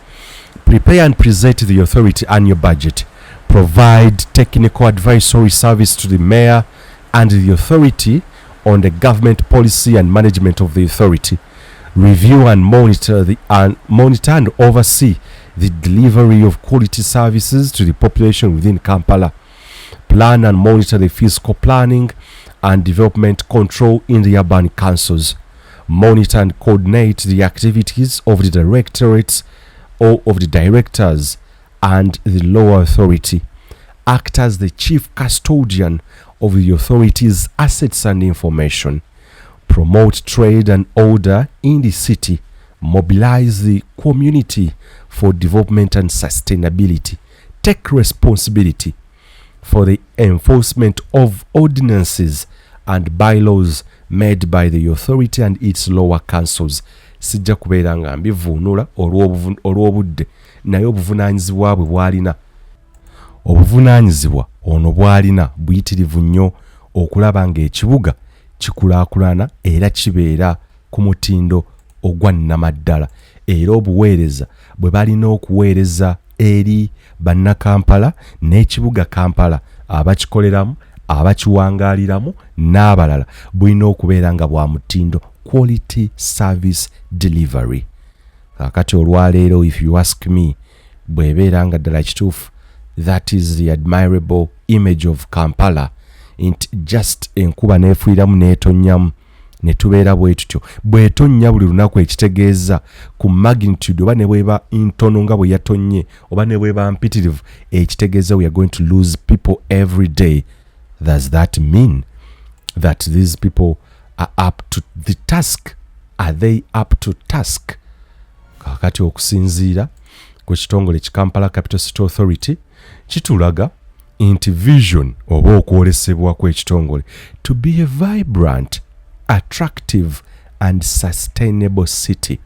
prepare and present the authority annual budget provide technical advisory service to the mayor and the authority on the government policy and management of the authority review and monitor the and monitor and oversee the delivery of quality services to the population within Kampala, plan and monitor the physical planning and development control in the urban councils, monitor and coordinate the activities of the directorates or of the directors and the lower authority, act as the chief custodian of the authority's assets and information, promote trade and order in the city, mobilize the community for development and sustainability, take responsibility for the enforcement of ordinances and bylaws made by the authority and its lower councils. Sijja kubeera nga mbivuunula olw'obudde, naye obuvunaanyizibwa bwe bwalina, obuvunaanyizibwa ono bwalina buyitirivu nnyo okulaba ng'ekibuga kikulaakulana era kibeera ku mutindo ogwa nnamaddala, era obuweereza bwe balina okuweereza eri Bannakampala n'ekibuga Kampala, abakikoleramu, abakiwangaaliramu n'abalala, bulina okubeera nga bwa mutindo, quality service delivery. Kakati olwaleero, if you ask me, bw'ebeera nga ddala kituufu, that is the admirable image of Kampala, nti just enkuba n'efuiramu n'etonnyamu ne tubeera bwe tutyo. Bw'etonnya buli lunaku, ekitegeeza ku magnitude, oba ne bweba ntono nga bwe yatonnye, oba ne bweba mpitirivu, ekitegeeza we are going to lose people every day. Does that mean that these people are up to the task? Are they up to task? Kakati okusinziira ku kitongole ki Kampala Capital City Authority, kitulaga nti vision oba okwolesebwa kw'ekitongole, to be a vibrant, attractive and sustainable city.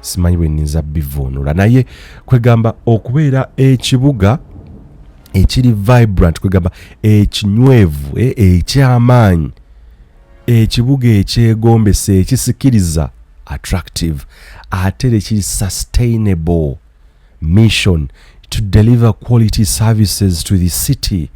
Simanyi bwe nninza bivuunula, naye kwegamba okubeera ekibuga ekiri vibrant, kwegamba ekinywevu, ekyamaanyi, ekibuga ekyegombesa, ekisikiriza, attractive, ate ekiri sustainable. Mission, to deliver quality services to the city.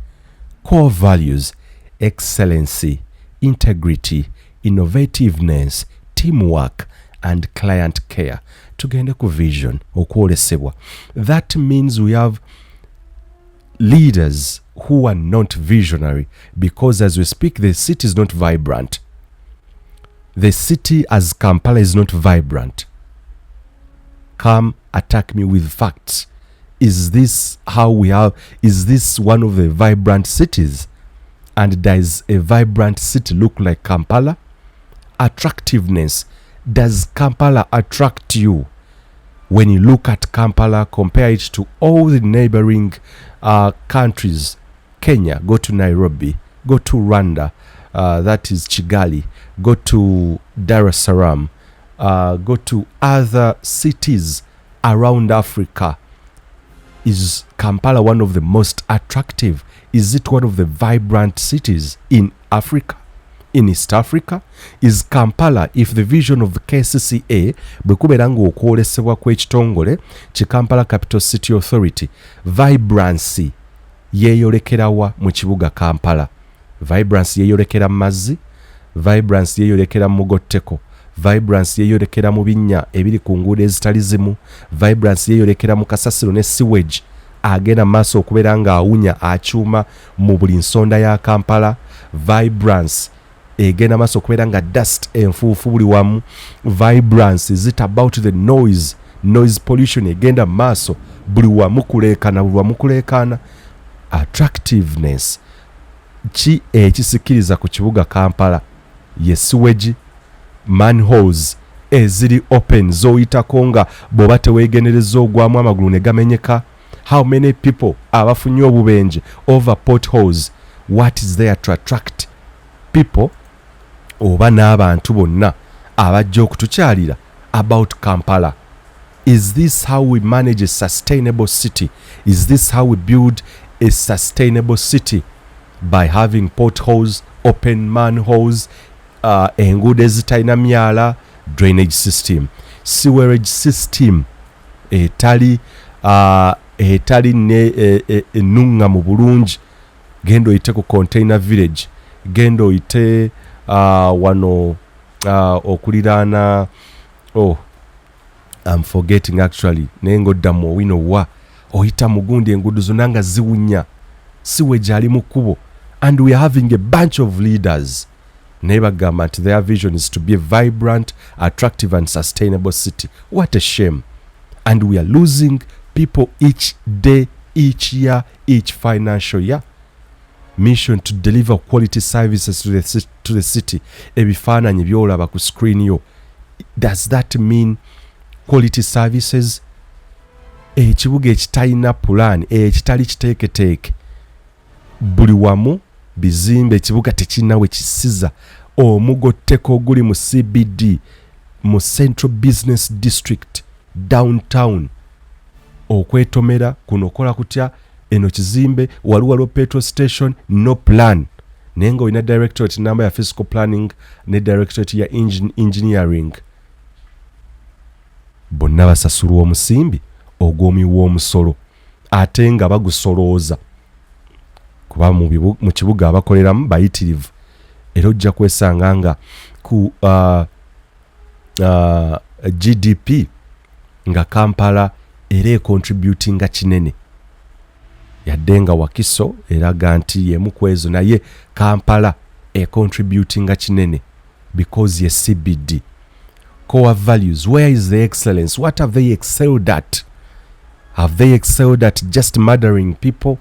Core values, excellency, integrity, innovativeness, teamwork and client care. Tugende ku vision, okwolesebwa. That means we have leaders who are not visionary, because as we speak, the city is not vibrant. The city as Kampala is not vibrant. Come attack me with facts. Is this how we have is this one of the vibrant cities? And does a vibrant city look like Kampala? Attractiveness, does Kampala attract you? When you look at Kampala, compare it to all the neighboring countries. Kenya, go to Nairobi, go to Rwanda, that is Kigali, go to Dar es Salaam, go to other cities around Africa. Is Kampala one of the most attractive? Is it one of the vibrant cities in Africa, in East Africa? Is Kampala, if the vision of the KCCA bwe kubeera ng'okwolesebwa kw'ekitongole ki Kampala Capital City Authority, vibrancy yeeyolekerawa mu kibuga Kampala? Vibrancy yeeyolekera mu mazzi? Vibrancy yeeyolekera mu mugotteko? Vibrancy yeeyolekera mu binnya ebiri ku nguudo ezitali zimu? Vibrancy yeeyolekera mu kasasiro ne sewage agenda mu maaso okubeera ng'awunya akyuma mu buli nsonda ya Kampala? Vibrance egenda maaso okubeera nga dust, enfuufu buli wamu? Vibrance, is it about the noise, noise pollution egenda mu maaso buli wamu, kuleekana buli wamu, kuleekaana? Attractiveness, ki ekisikiriza ku kibuga Kampala? Ye sewage, manholes eziri open z'oyitako nga bw'oba teweegenereza ogwamu amagulu ne gamenyeka? How many people abafunye obubenje over potholes? What is there to attract people oba n'abantu bonna abajja okutukyalira about Kampala? Is this how we manage a sustainable city? Is this how we build a sustainable city, by having potholes, open manholes, enguudo ezitalina myala, drainage system, sewerage system etali ne enuŋŋamu bulungi? Genda oyite ku Container Village, genda oyite wano okuliraana, oh, I'm forgetting actually, naye ng'odda mu Owino wa oyita mugundi, enguudo zonna nga ziwunya, sewage ali mu kkubo, and we are having a bunch of leaders, naye bagamba nti their vision is to be a vibrant, attractive and sustainable city. What a shame! And we are losing people each day, each year, each financial year. Mission to deliver quality services to the city. Ebifaananyi byolaba ku screen yo, does that mean quality services? Ekibuga ekitalina pulaani, ekitali kiteeketeeke, buli wamu bizimbe, ekibuga tekirina we kisiza. Omugotteko oguli mu CBD, mu Central Business District, downtown, okwetomera kuno okola kutya? Eno kizimbe wali waliwo petrol station, no plan, naye nga olina directorate namba ya physical planning ne directorate ya engineering, bonna basasulwa omusimbi ogw'omuwi w'omusolo, ate nga bagusolooza kuba mu kibuga abakoleramu bayitirivu. Era ojja kwesanga nga ku GDP nga Kampala era econtributinga kinene, yadde nga Wakiso eraga nti yemu ku ezo, naye Kampala econtributinga kinene because ye CBD. Core values, where is the excellence? What have they excelled at? Have they excelled at just murdering people,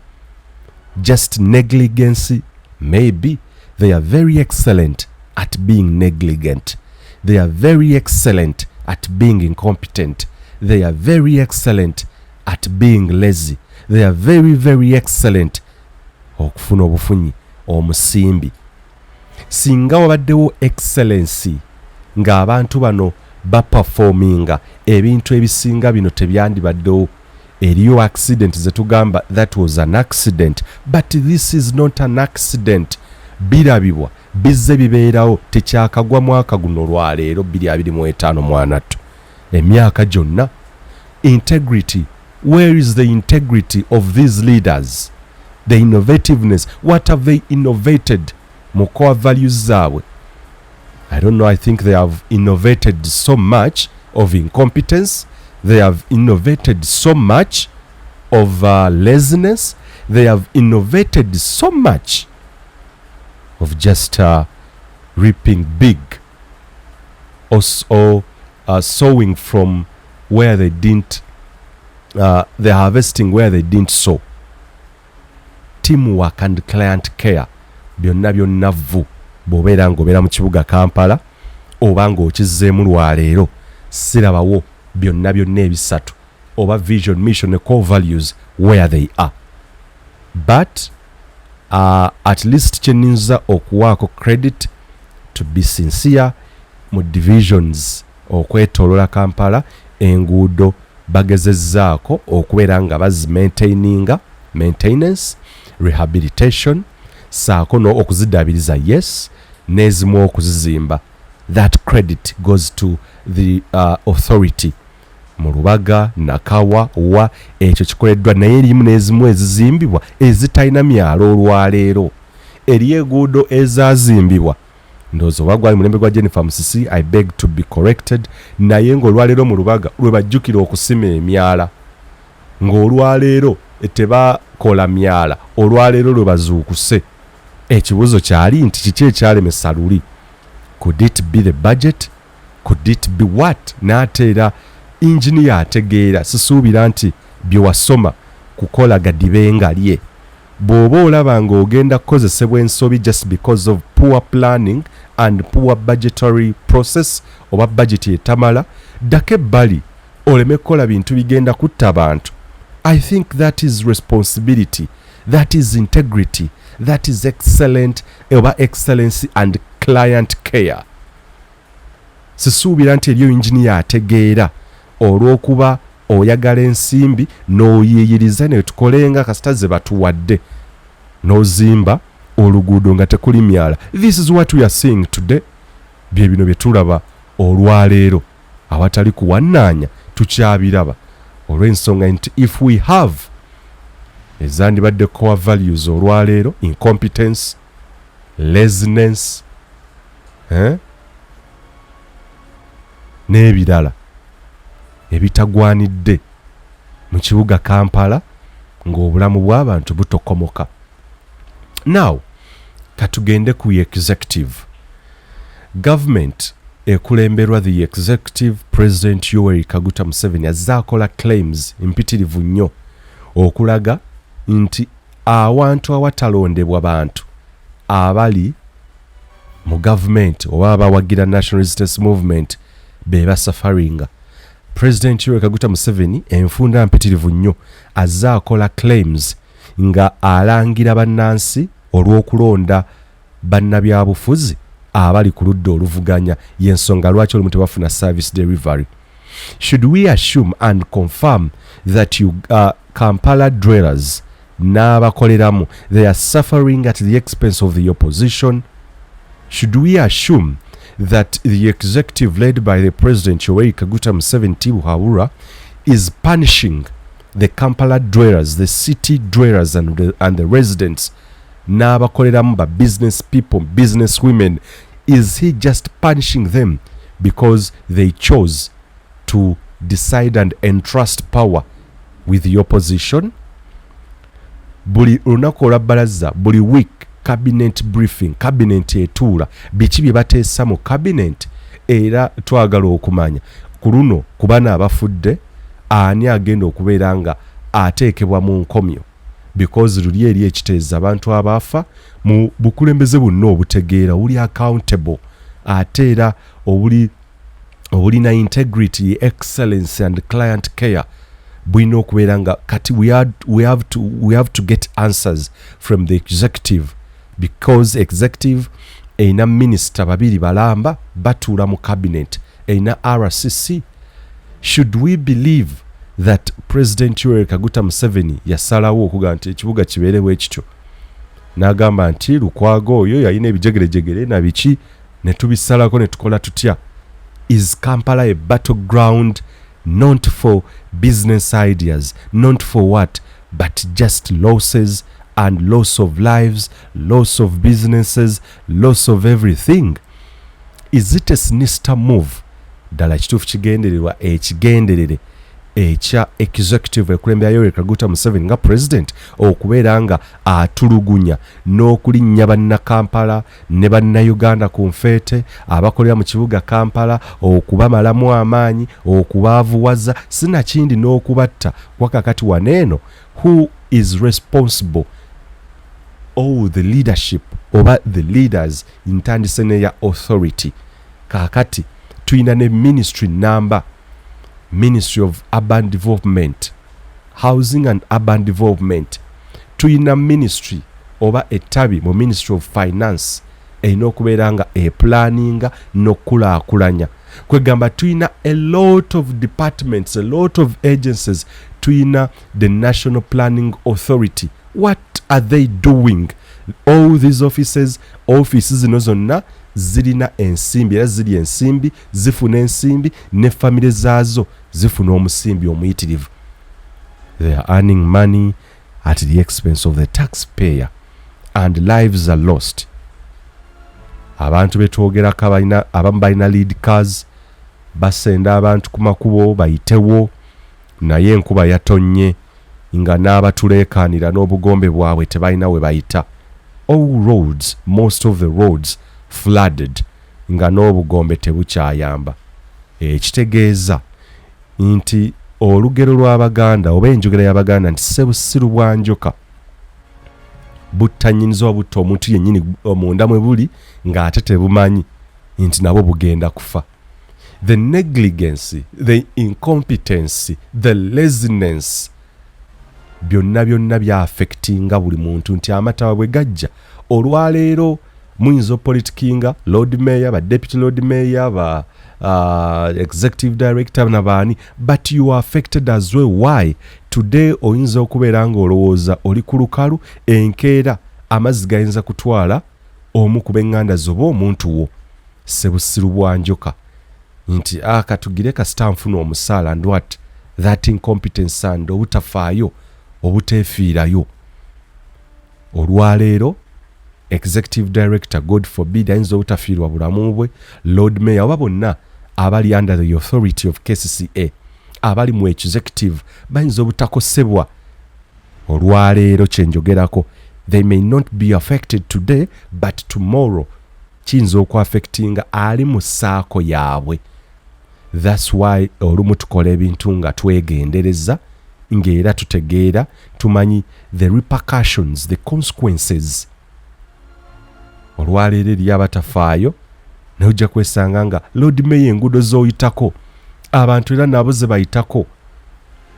just negligence? Maybe they are very excellent at being negligent. They are very excellent at being incompetent. They are very excellent at being lazy. They are very, very excellent okufuna obufunyi omusimbi. Singa wabaddewo excellency ng'abantu bano baperforminga ebintu ebisinga, bino tebyandibaddewo. Eriyo accident zetugamba that was an accident, but this is not an accident. Birabibwa, bizze bibeerawo, tekyakagwa mwaka guno lwaleero 2025 mwanattu, emyaka gyonna. Integrity, where is the integrity of these leaders? The innovativeness, what have they innovated mu core values zaabwe? I don't know. I think they have innovated so much of incompetence. They have innovated so much of laziness. They have innovated so much of just reaping big or sowing from where they didn't, they're harvesting where they didn't sow. Teamwork and client care, byonna byonna vvu. Bw'obeera ng'obeera mu kibuga Kampala oba ng'okizzeemu lwaleero, sirabawo byonna byonna ebisatu, oba vision, mission ne core values, where they are. But at least kyeninza okuwaako credit, to be sincere, mu divisions okwetoolola Kampala, enguudo bagezezzaako okubeera nga bazimaintaininga, maintenance, rehabilitation, saako no okuziddaabiriza, yes, n'ezimu okuzizimba. That credit goes to the authority mu Lubaga, Nakawa wa ekyo kikoleddwa, naye erimu n'ezimu ezizimbibwa ezitalina myalo. Olwaleero eriyo enguudo ezazimbibwa, ndowooza oba gwali mulembe gwa Jennifer Musisi, I beg to be corrected, naye ng'olwaleero mu Lubaga lwe bajjukira okusima emyala, ng'olwaleero tebakola myala, olwaleero lwe bazuukuse. Ekibuuzo kyali nti kiki ekyalemesa luli? Could it be the budget? Could it be what? N'ate era inginiya ategeera, sisuubira nti bye wasoma kukola gadibe lye. Bw'oba olaba ng'ogenda kukozesebwa ensobi just because of poor planning and poor budgetary process, oba budget etamala, ddako ebbali oleme kukola bintu bigenda kutta bantu. I think that is responsibility, that is integrity, that is excellent oba excellency and client care. Sisuubira nti eriyo inginiya ategeera olw'okuba oyagala ensimbi n'oyiiyiriza ne tukolenga kasita ze batuwadde, n'ozimba oluguudo nga tekuli myala. This is what we are seeing today. Bye bino bye tulaba olwaleero, awatali kuwannaanya tukyabiraba, olw'ensonga nti if we have ezandibadde core values olwaleero, incompetence, laziness, eh? N'ebirala. Ebitagwanidde mu kibuga Kampala ng'obulamu bw'abantu butokomoka. Now katugende ku executive. Government ekulemberwa the executive President Yoweri Kaguta Museveni azze akola claims mpitirivu nnyo okulaga nti awantu awatalondebwa bantu abali mu gavumenti oba abawagira National Resistance Movement be basafaringa. President Yoweri Kaguta Museveni enfunda mpitirivu nnyo azze akola claims nga alangira bannansi olw'okulonda bannabyabufuzi abali ku ludda oluvuganya, y'ensonga lwaki olumu tebafuna service delivery. Should we assume and confirm that you, Kampala dwellers n'abakoleramu, they are suffering at the expense of the opposition? Should we assume that the executive led by the President Yoweri Kaguta Museveni Tibuhaburwa is punishing the Kampala dwellers, the city dwellers and the residents n'abakoleramu, ba business people, business women? Is he just punishing them because they chose to decide and entrust power with the opposition? Buli lunaku olwa bbalaza, buli week cabinet briefing, cabinet etuula, biki bye bateesa mu cabinet? Era twagala okumanya ku luno ku bano abafudde, ani agenda okubeera nga ateekebwa mu nkomyo? Because luli eri ekiteeza abantu abaafa mu bukulembeze bwonna obutegeera, obuli accountable, ate era obuli obulina integrity, excellence and client care, bulina okubeera nga kati we have to get answers from the executive, because executive erina minisita babiri balamba batuula mu cabinet, erina RCC. Should we believe that President Yoweri Kaguta Museveni yasalawo okugamba nti ekibuga kibeere bwe kityo, n'agamba nti Lukwago oyo yalina ebijegerejegere na biki, ne tubisalako ne tukola tutya? Is Kampala a battleground not for business ideas, not for what, but just losses and loss of lives, loss of businesses, loss of everything? Is it a sinister move? Ddala kituufu kigendererwa ekigenderere ekya executive ekulembera Yoweri Kaguta Museveni nga president okubeera nga atulugunya n'okulinnya Bannakampala ne Bannayuganda ku nfeete abakolera mu kibuga Kampala, okubamalamu amaanyi, okubaavuwaza, sinakindi n'okubatta? Kuba kakati waneeno, who is responsible? Oh, the leadership oba the leaders, ntandise neya authority. Kaakati tulina ne ministry number, Ministry of Urban Development, Housing and Urban Development. Tulina ministry oba ettabi mu Ministry of Finance erina okubeera nga epulaninga n'okukulaakulanya. Kwegamba tulina a lot of departments, a lot of agencies. Tulina the National Planning Authority. What are they doing? All these offices, offices zino zonna zirina ensimbi, era ziri ensimbi, zifuna ensimbi, ne famire zaazo zifuna omusimbi omuyitirivu. They are earning money at the expense of the taxpayer and lives are lost. Abantu betwogerako abalina, abamu balina lead cars, basenda abantu ku makubo bayitewo, naye enkuba yatonnye nga n'abatuleekaanira n'obugombe bwabwe tebalina we bayita. All roads, most of the roads flooded, nga n'obugombe tebukyayamba. Ekitegeeza nti olugero lw'Abaganda oba enjogera y'Abaganda nti sebusiru bwa njoka butta nnyinizo, butta omuntu yennyini munda mwe buli ng'ate tebumanyi nti nabo bugenda kufa. The negligence, the incompetence, the laziness, byonna byonna byaffectinga buli muntu, nti amataba bwe gajja olwaleero muyinza opolitikinga lord mayor, ba deputy lord mayor, ba executive director nabaani, but you are affected as well. Why? Today oyinza okubeera ng'olowooza oli ku lukalu, enkeera amazzi gayinza kutwala omu ku b'eŋŋanda zo oba omuntu wo. Sebusiru bwa njoka nti akatugire kasita nfuna omusaala, and what, that incompetence and obutafaayo, obuteefiirayo. Olwaleero executive director, God forbid, ayinza obutafiirwa bulamu bwe, lord mayor oba bonna abali under the authority of KCCA. Abali mu executive bayinza obutakosebwa olwaleero kyenjogerako. They may not be affected today, but tomorrow kiyinza okuaffectinga ali mu saako yaabwe. That's why olumu tukola ebintu nga twegendereza, ng'era tutegeera, tumanyi the repercussions, the consequences. Olwaleero eri abatafaayo, naye ojja kwesanga nga Lord Mayor enguudo z'oyitako abantu era nabo ze bayitako.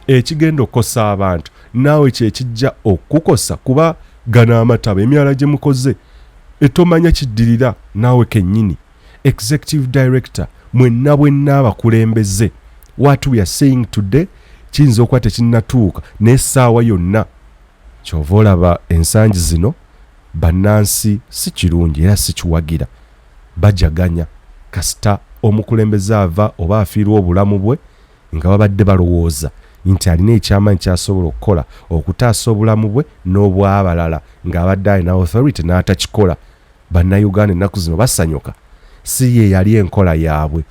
Ekigenda okukosa abantu naawe kyekijja okukukosa, kuba gano amataba, emyala gye mukoze etomanya kiddirira naawe kennyini. Executive director, mwenna bwenna abakulembeze, what we are saying today kiyinza okuba tekinnatuuka, n'essaawa yonna. Kyova olaba ensangi zino bannansi si kirungi era si kiwagira bajaganya kasita omukulembeze ava oba afiirwa obulamu bwe, nga babadde balowooza nti alina ekyamaanyi kyasobola okukola okutaasa obulamu bwe n'obw'abalala, ng'abadde alina authority n'atakikola. Bannayuganda ennaku zino basanyuka. Si ye yali enkola yaabwe,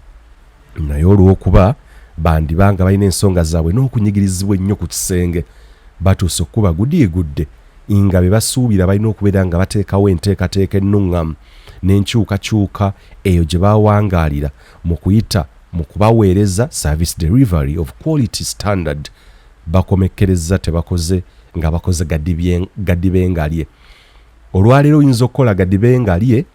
naye olw'okuba bandiba nga balina ensonga zaabwe n'okunyigirizibwa ennyo ku kisenge, batuuse okukuba gudiigudde nga be basuubira balina okubeera nga bateekawo enteekateeka ennuŋŋamu n'enkyukakyuka eyo gye bawangaalira mu kuyita mu kubaweereza service delivery of quality standard. Bakomekkereza tebakoze nga bakoze gadibengalye. Olwaleero oyinza okukola gadibengalye,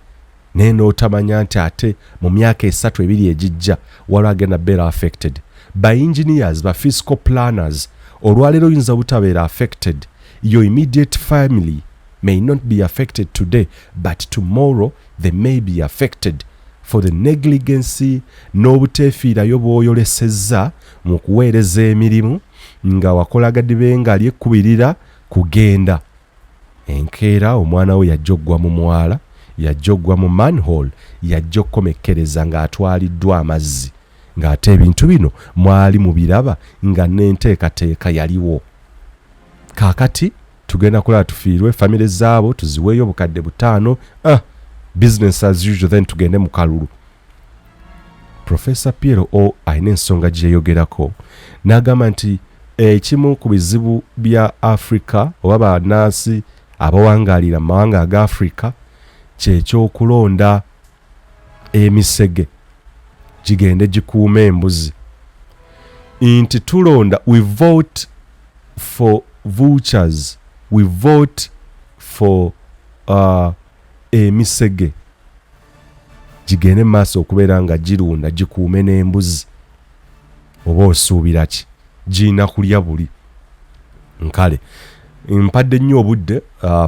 naye n'otamanya nti ate mu myaka 3 2 egijja waliwo agenda beera affected. Ba engineers, ba physical planners, olwaleero oyinza butabeera affected. Your immediate family may not be affected today, but tomorrow they may be affected for the negligence n'obuteefiirayo bw'oyolesezza mu kuweereza emirimu nga wakola gadibengalye ekkubirira kugenda. Enkeera omwana we yajja oggwa mu mwala, yajja oggwa mu manhole, yajja okukomekkereza ng'atwaliddwa amazzi, ng'ate ebintu bino mwali mubiraba nga n'enteekateeka yaliwo. Kaakati tugenda kulaba tufiirwe famire zaabo, tuziweeyo 5000, business as usual, then tugende mu kalulu. Professor Piero O alina ensonga gyeyogerako n'agamba nti ekimu ku bizibu bya Africa oba bannansi abawangaalira mu mawanga aga Africa kyekyokulonda emisege gigende gikuume embuzi, nti tulonda, we vote for vultures, we vote for emisege gigende mu maaso okubeera nga girunda gikuume n'embuzi. Oba osuubira ki? Girina kulya buli. Nkale mpadde nnyo obudde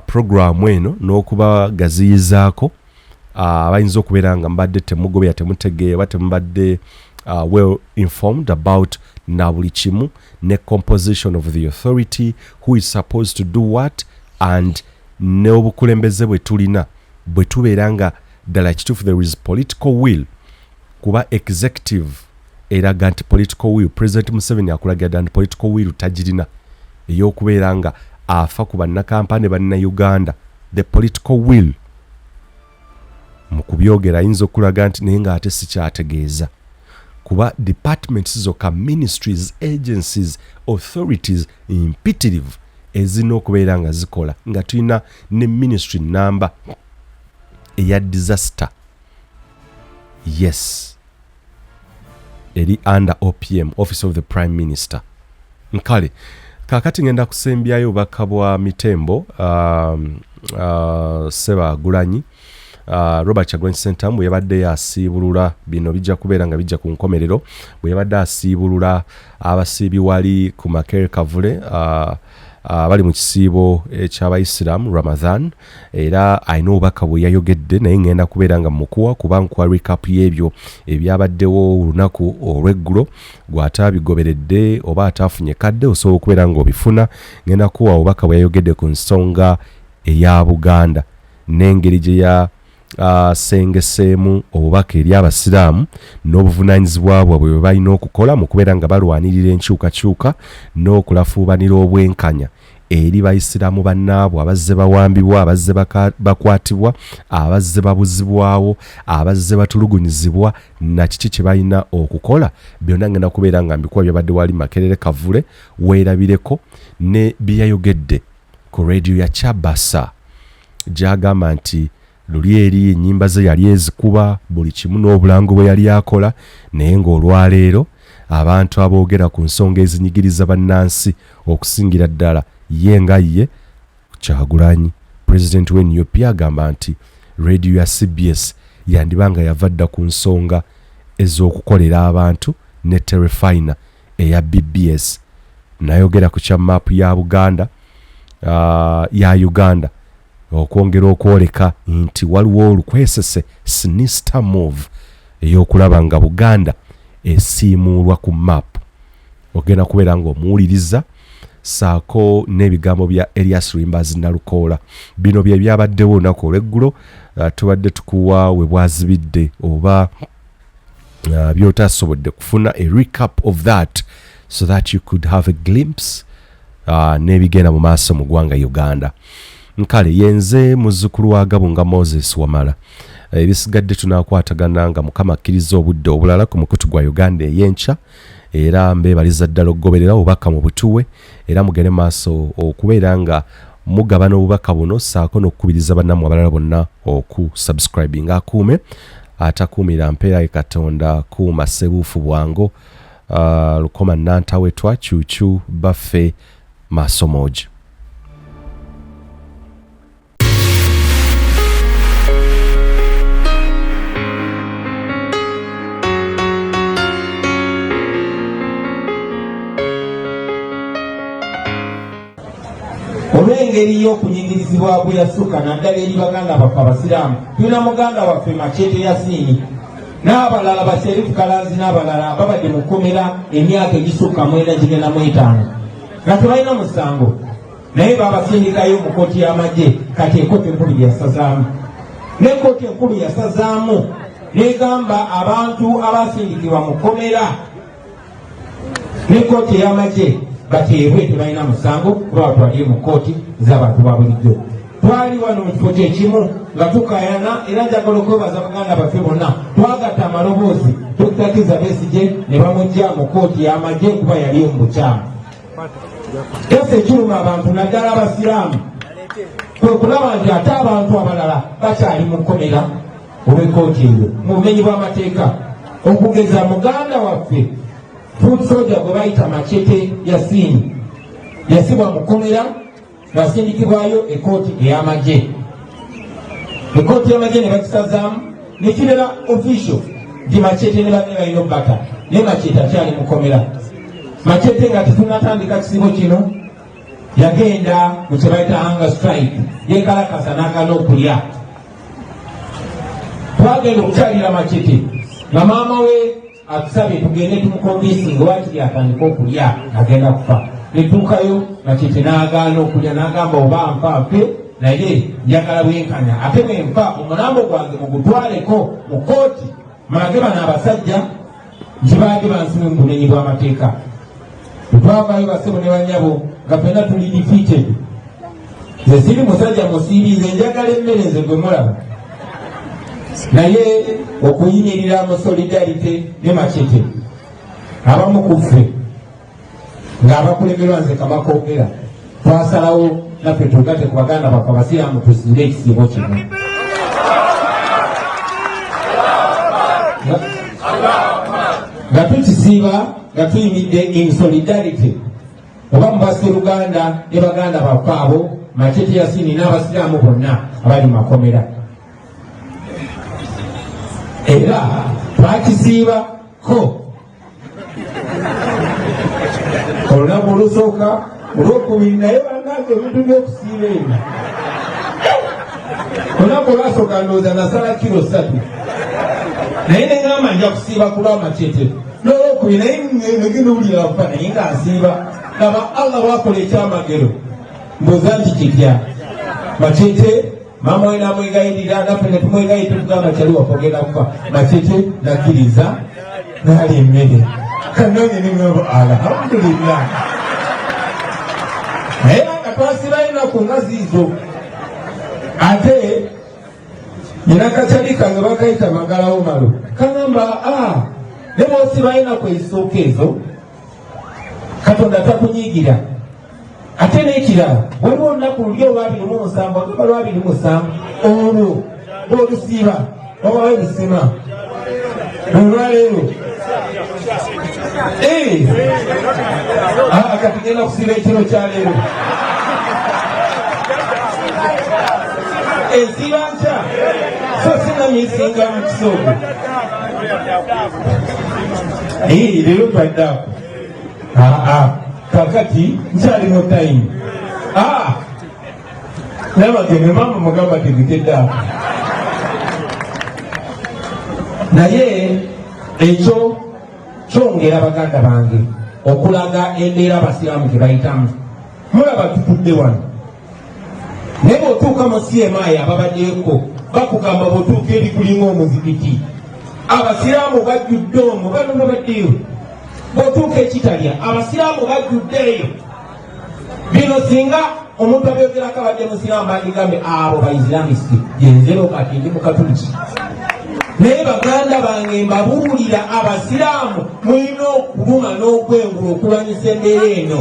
programu eno n'okubagaziyizaako abayinza okubeera nga mbadde temugobera, temutegeera oba temubadde well informed about na buli kimu ne composition of the authority, who is supposed to do what, and n'obukulembeze bwe tulina bwe tubeera nga ddala kituufu there is political will. Kuba executive eraga nti political will, President Museveni akulagira ddala nti political will tagirina ey'okubeera nga afa ku bannakampani bannayuganda. The political will mu kubyogera ayinza okulaga nti naye ng'ate sikyategeeza, kuba departments zokka, ministries, agencies, authorities mpitirivu ezirina okubeera nga zikola, nga tulina ne ministry namba eya disaster, yes, eri under OPM, Office of the Prime Minister. Nkale kaakati ngenda kusembyayo obubaka bwa mitembo Ssebagulanyi Robert Kyagulanyi Ssentamu bwe yabadde asiibulula. Bino bijja kubeera nga bijja ku nkomerero. Bwe yabadde asiibulula abasiibi wali ku Makerere Kavule abali mu kisiibo ekyabayisiraamu Ramadan, era alina obubaka bwe yayogedde, naye ngenda kubeera nga mukuwa kuba nkuwa recap y'ebyo ebyabaddewo olunaku olw'eggulo. Gw'ataabigoberedde oba ataafunye kadde, osobola okubeera ng'obifuna. Ngenda kuwa obubaka bwe yayogedde ku nsonga eya Buganda n'engeri gye ya sengeseemu obubaka eri abasiraamu n'obuvunaanyizibwa bwabwe bwe balina okukola mu kubeera nga balwanirira enkyukakyuka n'okulafuubanira obwenkanya. eri bayisiraamu bannaabwe abazze bawambibwa, abazze bakwatibwa, abazze babuzibwawo, abazze batulugunyizibwa, na kiki kye balina okukola. Byonna ngenda kubeera nga mbikuwa byabadde wali Makerere Kavule, weerabireko ne bye yayogedde ku rediyo ya Chabasa gy'agamba nti luli eri ennyimba ze yali ezikuba buli kimu n'obulango bwe yali akola, naye ng'olwaleero abantu aboogera ku nsonga ezinyigiriza bannansi okusingira ddala ye nga ye Kyagulanyi pulezidenti we NUP agamba nti rediyo ya CBS yandiba nga yava dda ku nsonga ez'okukolera abantu ne terefayina eya BBS. Nayogera ku kya maapu ya Buganda ya Uganda okwongera okwoleka nti waliwo olukwesese sinister move ey'okulaba nga Buganda esiimuulwa ku maapu. Ogenda kubeera ng'omuwuliriza saako n'ebigambo bya Elias Luyimbazi Nalukoola. Bino bye byabaddewo olunaku olw'eggulo. Tubadde tukuwa we bwazibidde oba by'otasobodde kufuna, a recap of that so that you could have a glimpse n'ebigenda mu maaso mu ggwanga Uganda. Nkale yenze muzzukulu wa Gabunga Moses Wamala. Ebisigadde tunakwatagana nga Mukama akkiriza obudde obulala ku mukutu gwa Uganda ey'enkya. Era mbeebaliza ddala okugoberera obubaka mu butuwe, era mugende maaso okubeera nga mugabana obubaka buno ssaako n'okukubiriza bannammwe abalala bonna okusubscribinga. Akuume atakuumira mpeera ye Katonda, kuuma ssebuufu bwango. Lukoma Nantawetwa kyukyu baffe maaso moogi. Olw'engeri y'okunyigirizibwa bwe yasukka naddala eri baganda baffe abasiraamu, tulina muganda waffe Machete Yasiini n'abalala, Basherifu Kalanzi n'abalala babadde mu kkomera emyaka egisukka 9 gigenda mu 5 nga tebalina musango, naye babasindikayo mu kkooti y'amagye. Kati ekkooti enkulu gyeyasazaamu, n'ekkooti enkulu yasazaamu n'egamba abantu abasindikibwa mu kkomera n'ekkooti ey'amagye bateebwe, tebalina musango, kuba batwalire mu kkooti z'abantu ba bulijjo. Twali wano mu kifo kyekimu nga tukayana, era njagala okwebaza baganda baffe bonna twagatta amaloboozi Dr. Kizza Besigye ne bamujja mu kkooti y'amagye kuba yali mu bukyamu. Ese ekiruma abantu naddala abasiraamu kwe kulaba nti ate abantu abalala bakyali mu kkomera olw'ekkooti eyo mu bumenyi bw'amateeka, okugeza muganda waffe foot soldier gwe bayita Machete Yasiini yasibwa mu kkomera ng'asindikibwayo ekkooti ey'amagye. Ekkooti y'amagye ne bagisazaamu nekibeera official nti Machete ne banne balina obbata, naye Machete akyali mu kkomera. Machete nga tetunatandika kisibo kino yagenda mu kye bayita hunger strike, yekalakasa n'agaana okulya. Twagenda okukyalira Machete nga maama we atusabye tugende tumukonvinsinga wakiri atandike okulya agenda kufa. Netuukayo Machete n'agaana okulya, n'agamba oba nfa nfe, naye njagala bwenkanya, ate bwenfa omulambo gwange mugutwaleko mu kkooti mulage bano abasajja nti baadde bansibe mu bumenyi bw'amateeka. Twavaayo basebo ne banyabo nga ffenna tuli defeated. Nze siri musajja musiibi, nze njagala emmere, nze gwe mulaba, naye okuyimirira mu solidarity ne Machete, abamu ku ffe ng'abakulemberwa nze Kamakogera twasalawo naffe tugate ku baganda baffe abasiraamu tusiire ekisiibo kino. Nga tukisiiba nga tuyimidde in solidarity oba mu baseruganda ne baganda baffe abo Machete Yasini n'abasiraamu bonna abali mu makomera, era twakisiiba ko olunaku olusooka, olwokubiri, naye banange ebintu by'okusiiba ebyo, olunaku olwasooka ndowooza nasala kiro 3, naye neŋamba nja kusiiba ku lwa Machete, n'olwokubiri, naye negenda owulira nfa, naye nga nsiiba. Laba Allah bwakola ekyamagero, mbuuza nti kitya? Machete maama we namwegayirira, naffe netumwegayirira, tetugamba kyali waffe ogenda kufa. Machete nakkiriza nalya emmere, kanange nengamba alhamdulillah, naye nga Twasibayo ennaku nga ziizo. Ate nina kakyali kange bakayita Magalawo Malo, kagamba ah, ne bwosibayo ennaku ezisooka ezo Katonda takunyiigira. Ate n'ekirala, waliwo olunaku luli olwa 27, agamba lwa 27, olwo bw'olusiiba wabawo ebisima olwaleero. Eh! Ah, kati genda kusiiba ekiro kya leero, ensiiba nkya, so sinamisinga mu kisoogo eh, leero twaddaako. Aa, kakati nkyali mu tayimu nabageme maama mugamba tebikedde. Naye ekyo kyongera, baganda bange, okulaga embeera abasiraamu gye bayitamu. Mulaba tutudde wano, naye bw'otuuka mu CMI ababaddeko bakugamba bw'otuuka eri kulinga omuzikiti, abasiraamu bajjudde omwo, bano babaddeyo. Bw'otuuka ekitalya, abasiraamu bajjudde eyo. Bino singa omuntu abyogerako abadde musiraamu, bandigambe abo baisilamist, yenzero kati ndi mukatuliki. Naye baganda bange, mbabuulira, abasiraamu mulina okuluma n'okwengula okulwanyisa embeera eno.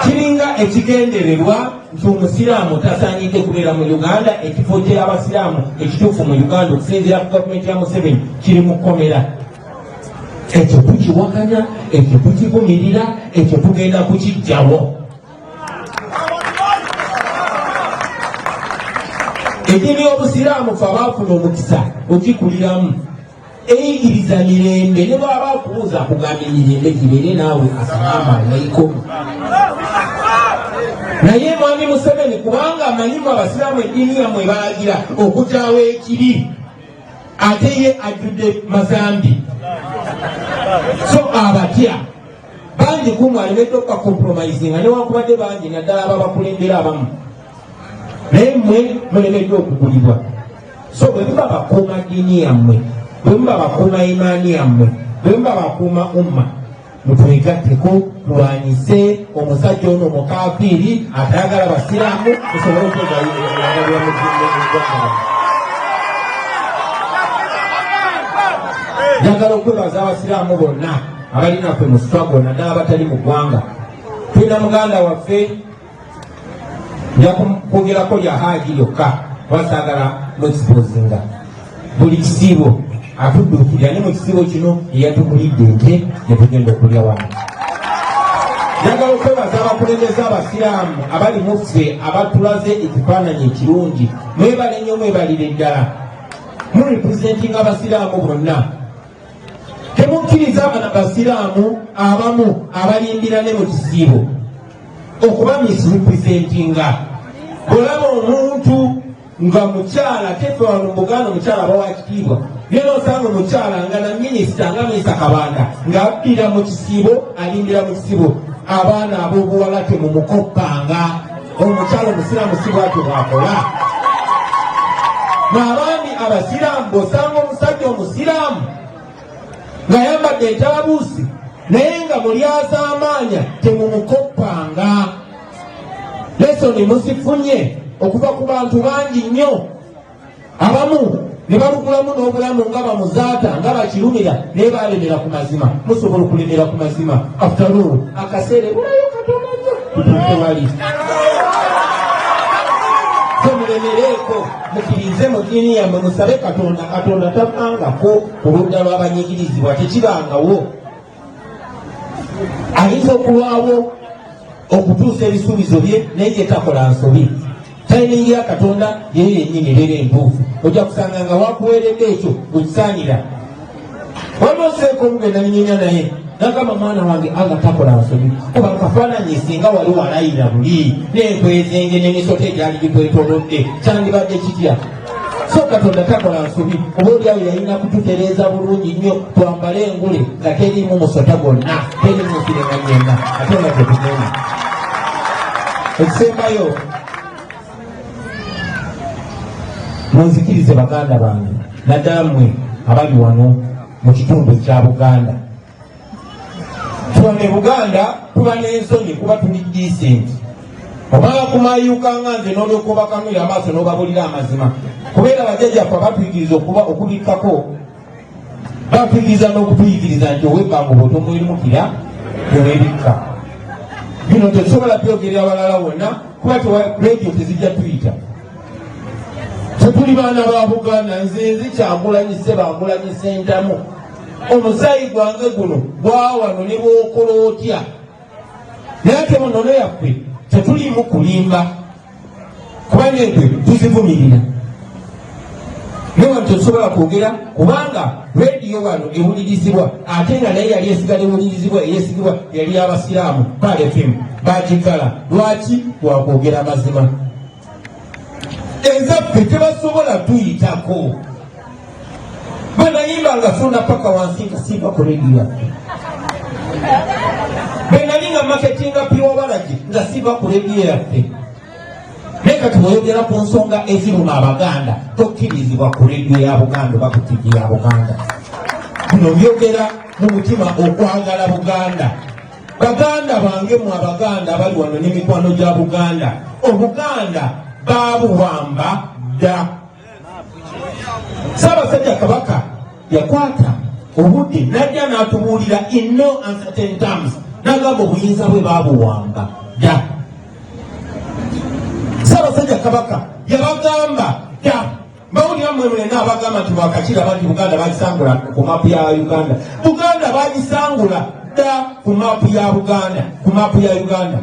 Kiringa ekigendererwa nti omusiraamu tasaanidde kubeera mu Uganda. Ekifo ky'abasiraamu ekituufu mu Uganda, okusinziira ku gavumenti ya Museveni, kiri mu kkomera. Ekyo tukiwakanya, ekyo tukivumirira, ekyo tugenda kukijjawo. Eddiini y'obusiraamu, fe abaafuna omukisa ogikuliramu, eyigiriza mirembe. Ne bwaba akubuuza, akugamba emirembe gibeere naawe, asalaamu alaikum. Naye mwami Museveni, kubanga amanyimu abasiraamu eddiini yammwe balagira okukyawa ekibi, ate ye ajjudde mazambi, so abatya bangi kumwe alemedde okuba-compromisinga, newankubadde bangi naddala ababakulembera abamu, naye mmwe mulemeddwa okugulibwa. So bwe muba bakuuma ddiini yammwe, bwe muba bakuuma imaani yammwe, bwe muba bakuuma umma, mutwegatteko tulwanyise omusajja ono mukafiiri atayagala basiraamu, musobole okwegaabira mu ggwanga. Njagala okwebaza abasiraamu bonna abali naffe mu struggle, naddala abatali mu ggwanga. Tulina muganda waffe, nja kwogerako lya Haaji lyokka kuba saagala mu-exposinga. Buli kisiibo atudduukirira, ne mu kisiibo kino yeyatugulidde ente ne tugenda okulya wano. Njagala okwebaza abakulembeze abasiraamu abali muffe abatulaze ekifaananyi ekirungi. Mwebale nnyo, mwebalire ddala, murepresentinga abasiraamu bonna. Temukkiriza abana basiraamu abamu abalimbira ne mu kisiibo okuba misrepresentinga. Olaba omuntu nga mukyala, tefe wano mu Buganda omukyala aba wa kitiibwa, naye nosanga omukyala nga na minisita, nga Minisita Kabanda, ng'abbira mu kisiibo, alimbira mu kisiibo. Abaana ab'obuwala, temumukoppanga. Omukyala omusiraamu si bwatyo bwakola. N'abaami abasiraamu, bw'osanga omusajja omusiraamu ng'ayambadde entaabuusi naye nga mulyazaamaanya, temumukoppanga. Lesson muzifunye okuva ku bantu bangi nnyo, abamu ne balugulamu n'obulamu nga bamuzaata, nga bakirumira, naye balemera ku mazima. Musobola okulemera ku mazima. After all, akaseera ebulayo katono nnyo tutuuke wali. So mulemereeko, mukirize mu ddiini yammwe, musabe Katonda. Katonda tavangako ku ludda lw'abanyigirizibwa, tekibangawo. Ayinza okulwawo okutuusa ebisuubizo bye, naye gye takola nsobi. Timing ya Katonda yeyo yennyini ebeera entuufu. Ojja kusanga nga wakuweeredde ekyo wekisaanira. Waliwo seeka omugenda ninyenya naye nagamba, "Mwana wange, Allah takola nsobi, kuba nkafaananyi singa wali walayira buli n'enkwezenge n'emisota egyali gikwetolodde, kyandibadde kitya?" So Katonda takola nsobi. Oba oliawo yalina kututereeza bulungi nnyo, twambale engule nga teriimu musota gwonna, teriimu nsirenga yenna, ate nga tetugenda. Ekisembayo, munzikirize baganda bange, naddala mmwe abali wano mu kitundu ekya Buganda. Wano e Buganda tuba n'ensonyi kuba tuli decent. Omala kumayuka nga nze n'olyoka obakanulira amaaso n'obabulira amazima, kubeera bajjajjaffe abatuyigiriza okuba okubikkako, batuyigiriza n'okutuyigiriza nti ow'ebbango bw'otomwerimukira tewebikka. Bino tetusobola byogerera walala wonna kuba radio tezijja tuyita. Tetuli baana ba Buganda. Nze nzi Kyagulanyi Ssebagulanyi Ssentamu, omusaayi gwange guno gwawano ne bwokola otya, naye ate mu nnono yaffe tetuliimu kulimba, kuba n'entwe tuzivumirira. Naye wano tetusobola kwogera kubanga rediyo wano ewulirizibwa, ate nga naye yali esigala ewulirizibwa, eyesigibwa yali y'abasiraamu Pearl FM, bagigala. Lwaki? Lwakwogera amazima. Ezaffe tebasobola tuyitako. Bwe nayimba nga sunda paka wansi nga siva ku rediyo yaffe, bwe nali nga maketinga piwa walagi nga siva ku rediyo yaffe, naye kati bweyogera ku nsonga eziruma Abaganda tokkirizibwa ku rediyo ya Buganda oba ku TV ya Buganda. Bino byogera mu mutima okwagala Buganda. Baganda bange mu Abaganda abali wano n'emikwano gya Buganda, Obuganda baabuwamba dda. Ssaabasajja Kabaka yakwata obudde n'ajja n'atubuulira in no uncertain terms, n'agamba obuyinza bwe baabuwamba dda. Ssaabasajja Kabaka yabagamba dda. Mbawulira mmwe mwenna abagamba nti mwakakiraba nti Buganda bagisangula ku maapu ya Uganda. Buganda bagisangula dda ku maapu ya Buganda, ku maapu ya Uganda.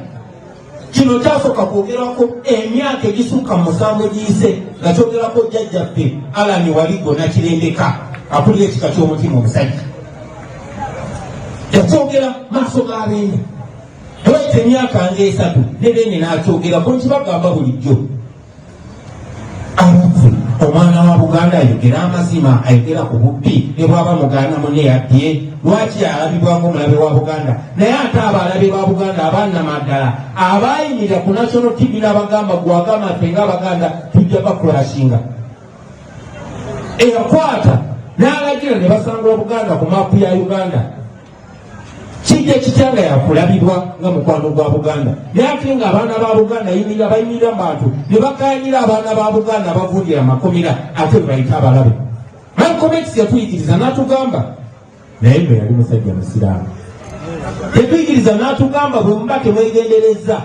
Kino kyasooka kwogerwako emyaka egisukka mu 7 egiyise, nga kyogerako jjajjaffe Alani Waligo Nakirembeka, akulira ekika ky'omutima omusajja. Yakyogera maaso ga Beene. Lwayita emyaka ng'esatu ne Beene n'akyogerako. Nkibagamba bulijjo, abaffe, omwana wa Buganda ayogera amazima, ayogera ku bubbi, ne bwaba muganda munne yabbye, lwaki alabibwa ng'omulabe wa Buganda? Naye ate abalabe ba Buganda abannamaddala abayimirira ku national TV n'abagamba gwagamba ffe ng'Abaganda tujja bakulashinga, eyakwata n'alagira ne basangula Buganda ku maapu ya Uganda, kijja kitya nga yakulabibwa nga mukwano gwa Buganda, naye ate nga abaana ba Buganda yimirira bayimirira mu bantu ne bakayanira abaana ba Buganda abavundira amakomera, ate bwe bayita abalabe? Malcolm X yatuyigiriza n'atugamba, naye nno yali musajja musiraamu, yatuyigiriza n'atugamba bwe muba temwegendereza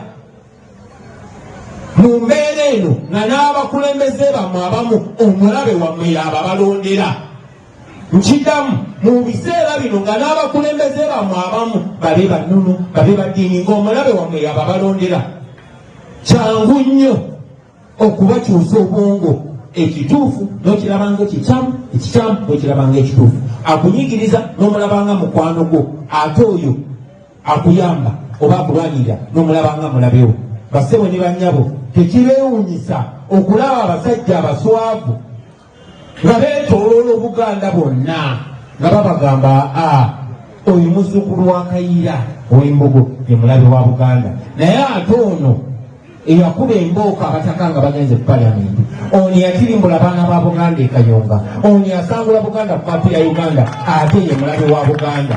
mu mbeera eno nga n'abakulembeze bammwe abamu omulabe wammwe yababalondera. Nkiddamu, mu biseera bino nga n'abakulembeze bammwe abamu, babe bannono babe baddiini, ng'omulabe wammwe yababalondera, kyangu nnyo okubakyusa obwongo. Ekituufu n'okirabanga ekikyamu, ekikyamu n'okirabanga ekituufu. Akunyigiriza n'omulabanga mukwano gwo, ate oyo akuyamba oba akulwanirira n'omulabanga mulabewo. Bassebo ne bannyabo, tekibeewunyisa okulaba abasajja abaswavu nga beetooloola Obuganda bwonna nga babagamba a oyo muzzukulu wa Kayiira ow'Embogo ye mulabe wa Buganda, naye ate ono eyakuba embooko abataka nga bagenze ku Paliamenti, ono yatirimbula abaana ba Buganda e Kayonga, ono yasangula Buganda ku maapu ya Uganda, ate ye mulabe wa Buganda.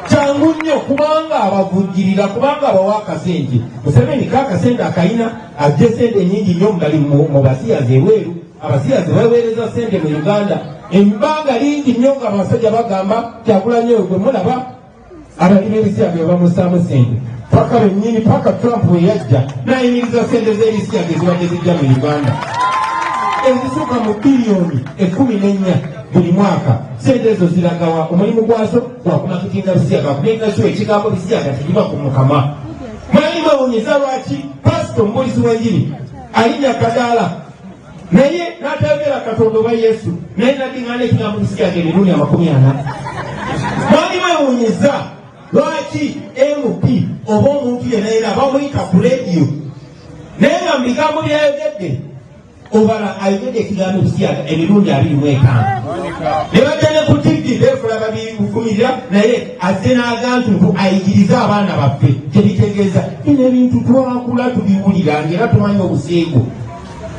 Kyangu nnyo kubanga abavujjirira, kubanga abawa akasente. Museveni ka akasente akayina, ajje sente nyingi nnyo mubali mu basiyazi ebweru. Abasiyazi baweereza sente mu Uganda ebbanga lingi nnyo nga abasajja bagamba Kyagulanyi oyo gwe mulaba, abali b'ebisiyaga be bamussaamu sente, paka bennyini, paka Trump bwe yajja n'ayimiriza sente z'ebisiyaga ezibadde zijja mu Uganda ezisukka mu biliyoni 14 buli mwaka. Sente ezo ziragawa? Omulimu gwazo gwakumakitinga bisiyaga, kumakinga sure ekigambo bisiyaga tekiva ku mukama. Mwali mwewunyeza lwaki pasito omubulizi w'enjiri alinnya kadaala naye n'atayogera Katonda oba Yesu, naye naddiŋŋana ekigambo bisiyaga emirundi 40? Mwali mwewunyeza lwaki MP oba omuntu yenna yena bamuyita ku rediyo, naye nga mu bigambo byayogedde obala ayogedde ekigambo bisiyaga emirundi 25, ne bajja ne ku TV beefula babivumirira, naye azze n'agantu ayigirize abaana baffe kyebitegeeza. Bino ebintu twakula tubiwulira ngaera tumanyi obuseegu,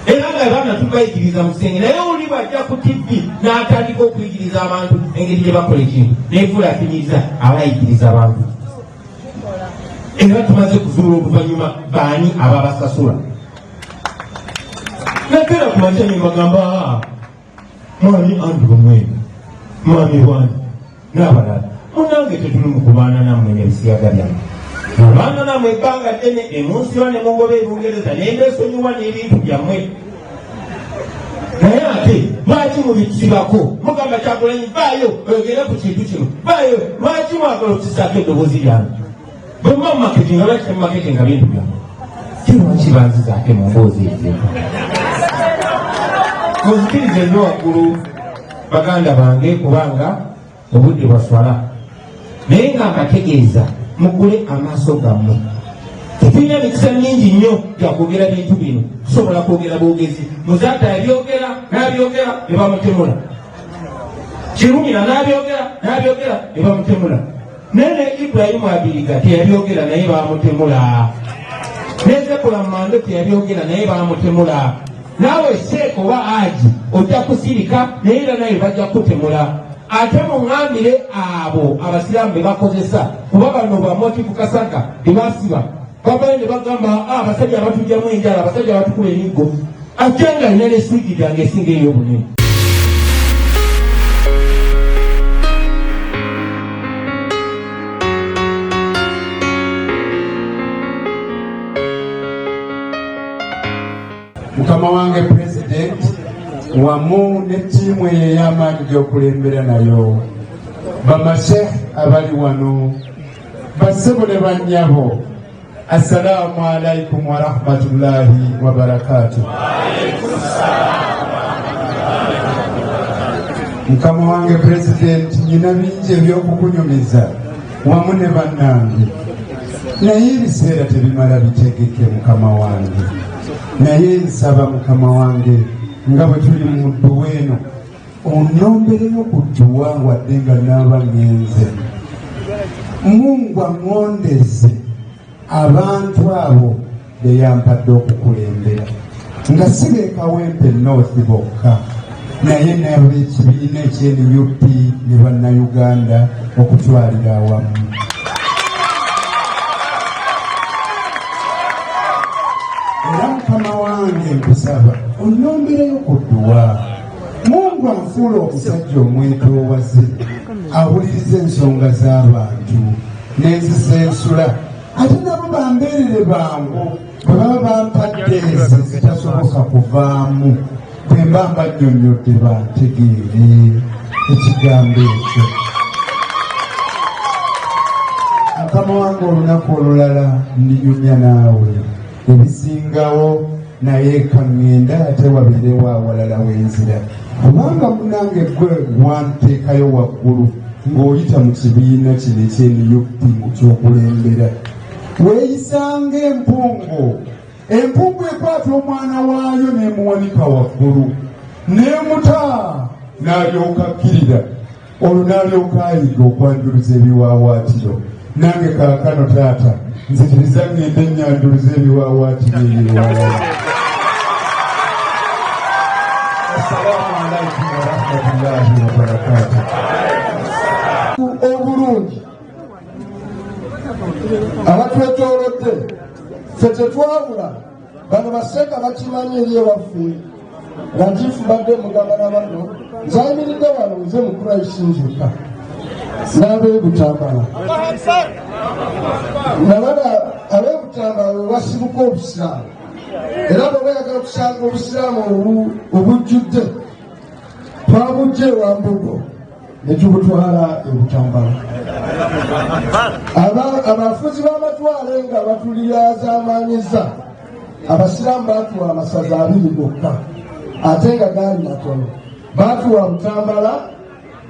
era nga abaana tubayigiriza mu kisenge, naye oli bw'ajja ku TV n'atandika okuyigiriza abantu engeri gye bakola ekintu, nefuula afinyiriza aba ayigiriza abantu. Era tumaze kuzuula oluvannyuma baani ababasasula. Nakeera ku makya ne mbagamba, ah, mwami Andrew Mwenda, mwami Bwani n'abalala, munange tetuli mu kulwana nammwe n'ebisiyaga byammwe. Nalwana nammwe ebbanga ddene emunsiba ne mungoba e Bungereza ne mbeesonyiwa n'ebintu byammwe. Naye ate lwaki mubisibako? Mugamba Kyagulanyi vaayo oyogere ku kintu kino, vaayo. Lwaki mwagala okukisaako eddoboozi lyange? Bwe muba mumaketinga, lwaki temumaketinga bintu byammwe? Ti lwaki banzizaako mu mboozi ezo? Muzikirize nve waggulu baganda bange, kubanga obudde bwaswala, naye nga mbategeeza mugule amaaso gammwe. Tetulina mikisa mingi nnyo gyakwogera bintu bino, tusobola kwogera bwogezi. Muzaata yabyogera n'abyogera ne bamutemula, Kirumira n'abyogera n'abyogera ne bamutemula, naye ne Ibrahimu Abiriga teyabyogera naye bamutemula, ne Zebula Mando teyabyogera naye bamutemula. Naawe Sheeka oba Aji ojja kusirika, naye era naye bajja kukutemula. Ate muŋŋambire abo abasiraamu be bakozesa, kuba bano bamotifu Kasaga be basiba bavayo ne bagamba, ah, abasajja abatugyamu enjala, abasajja abatukuba emiggo, ajja nga alina ne swigi gyange esinga ey'obunene. Mukama wange Pulezidenti wamu ne ttiimu eyo ey'amaanyi gy'okulembera nayo, bamashekh abali wano, bassebo ne bannyabo, assalamu alaikum warahmatullahi wabarakatuh. Mukama wange Pulezidenti, nyina bingi ebyokukunyumiza wamu ne bannange, naye ebiseera tebimala bitegeke mukama wange. Naye nsaba mukama wange, nga bwe tuli mu dduwa eno, onombereyo ku dduwa wadde nga naaba ŋŋenze. Mungu aŋŋondeze abantu abo be yampadde okukulembera, nga si b'e Kawempe North bokka, naye n'ab'ekibiina eky'NUP ne Bannayuganda okutwalira awamu. Era mukama wange nkusaba onnombereyo ku dduwa. Mungu anfuula omusajja omwetoowaze, awuliriza ensonga z'abantu n'enzisensula, ate nabo bambeerere bangu bwe baba bampadde ezo ezitasoboka kuvaamu, bwe mba mbannyonnyodde bantegeere ekigambo ekyo. Mukama wange, olunaku olulala ndinyumya naawe ebisingawo, naye kaŋŋenda ate wabeerewo awalala wenzira, kubanga munange gwe wanteekayo waggulu ng'oyita mu kibiina kino eky'NUP kyokulembera. Weeyisanga empungu. Empungu ekwata omwana waayo n'emuwanika waggulu n'emuta, n'alyoka akkirira, olwo n'alyoka ayiga okwanjuluza ebiwaawaatiro. Nange kaakano taata nzikiriza ŋŋende nnyanjuluza ebiwaawaatiro ebirwalala. Assalaamu alaikum warahmatullahi wabarakatuh. Obulungi abatwetoolodde ffe tetwawula, bano baseeka bakimanyi eri ewaffe. Latifu badde mugamba na bano, nze ayimiridde wano nze mukuraisi nzekka n'ab'ebutambala nabana ab'ebutambala we wasibuka obusiraamu, era bwe bayagala okusanga obusiraamu obujjudde twabujja ewa Mbogo ne tubutwala e Butambala. Abafuzi b'amatwale nga batulirazaamaanyiza abasiraamu baatuwa amasaza 2 gokka, ate nga gaali matono. Baatuwa Butambala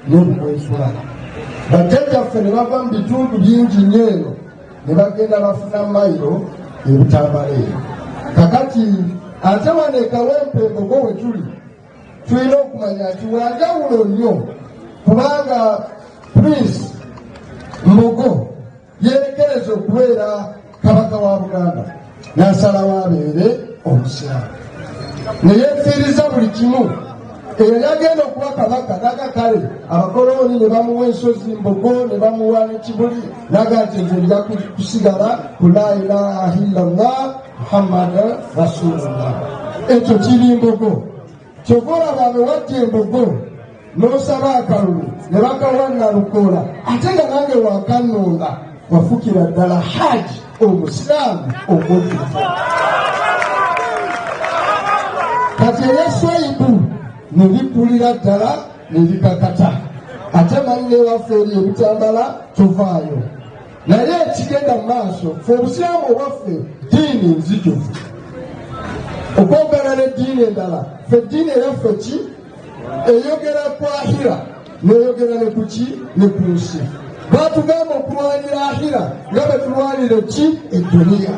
n'Obukwesula. Bajjajjaffe ne bava mu bitundu bingi nnyo eno ne bagenda bafuna mayiro e Butambala eyo. Kakati ate wano e Kawempe Mbogo we tuli, tulina okumanya nti wanjawulo nnyo, kubanga Prince Mbogo yeerekereza okubeera kabaka wa Buganda n'asalawo abeere omusiraamu, ne yeefiiriza buli kimu. Eyali agenda okuba kabaka naga kale abakoloni ne bamuwa ensozi Mbogo ne bamuwa nekibuli, naga nti nze nja kusigala ku la ilaha illallah Muhammad rasulullah. Ekyo kiri Mbogo. Kyova olaba bwe wajja Embogo n'osaba akalulu ne bakawa Nalukoola, ate nga nange wakanonda, wafukira ddala haji omusiraamu omujjuvu. Kati eya Swaibu ne likulira ddala ne likakata, ate manyi newaffe eri ebutambala tovaayo. Naye ekigenda mu maaso, fe obusiraamu obwaffe ddiini nzijuvu okwogana n'eddiini endala. Fe eddiini eyaffe ki eyogera ku ahira, neyogera ne kuki ne ku nsi. Batugamba okulwanira ahira nga bwe tulwanira ki edduniya,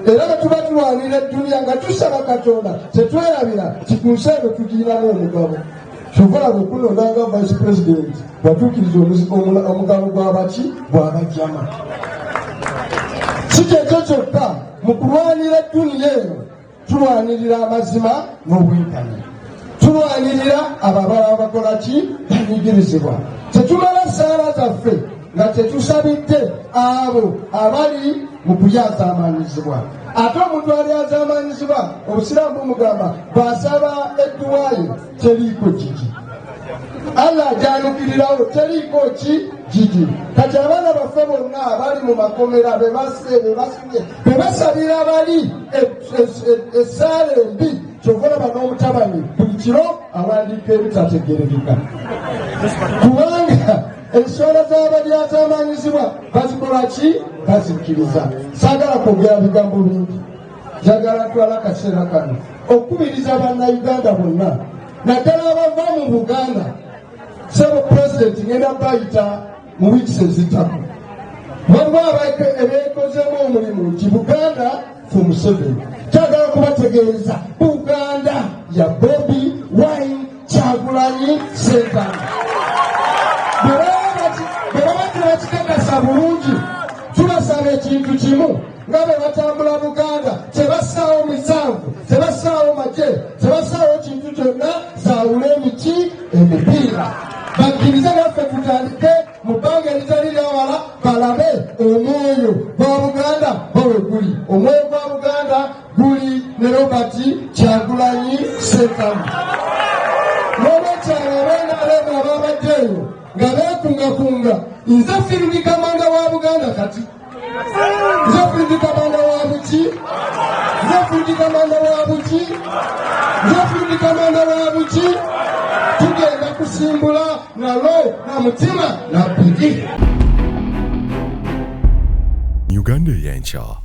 era bwe tuba tulwanira edduniya nga tusaba Katonda, tetwerabira ti ku nsi eno tugirinamu omugabo. Kyova laba okunonda nga vice president watuukiriza omugabo gwabaki gwabajjama. Si kyekyo kyokka, mu kulwanira edduniya eno tulwanirira amazima n'obwenkanya, tulwanirira abo ababa bakola ki banyigirizibwa. Tetumala saala zaffe nga tetusabidde abo abali mu kulyazaamanyizibwa. Ate omuntu alyazaamanyizibwa, obusiraamu bumugamba bw'asaba edduwayo teriiko gigi, Allah ajanukirirawo teriiko ki gigi. Kati abaana baffe bonna abali mu makomera bebase bebasibye bebasabira bali essaala embi. Kyova olaba n'omutabani buli kiro awandiika ebitategerekeka, kubanga enswala z'abalyazaamanyizibwa bazikola ki bazikkiriza. Saagala kwogera bigambo bingi, njagala ntwala akaseera kano okukubiriza Bannayuganda bonna, naddala abava mu Buganda. Sebo Pulezidenti, ngenda bayita mu wiikisi ezittako. Waliwo abeekozemu omulimu nti Buganda for Museveni. Kyagala kubategeeza, Buganda ya Bobi Wine Kyagulanyi Sentamu. Bwe baba tebakikakasa bulungi, tubasaba ekintu kimu: nga bwe batambula Buganda, tebassaawo misanvu, tebassaawo magye, tebassaawo kintu kyonna, zaawula emiki emipiira, bakkirize naffe tutandike mu bbanga eritali lyawala, balabe omwoyo gwa Buganda bawe guli. Omwoyo gwa Buganda guli ne Robert Kyagulanyi Sentamu. N'olwekyalo abenalemu ababadde eyo nga beekungakunga, nze field commander wa Buganda kati. Nze field commander wa buki? Nze field commander wa buki? Nze field commander wa buki? Tugenda kusimbula nalo na mutima na bigi. Uganda ey'enkya.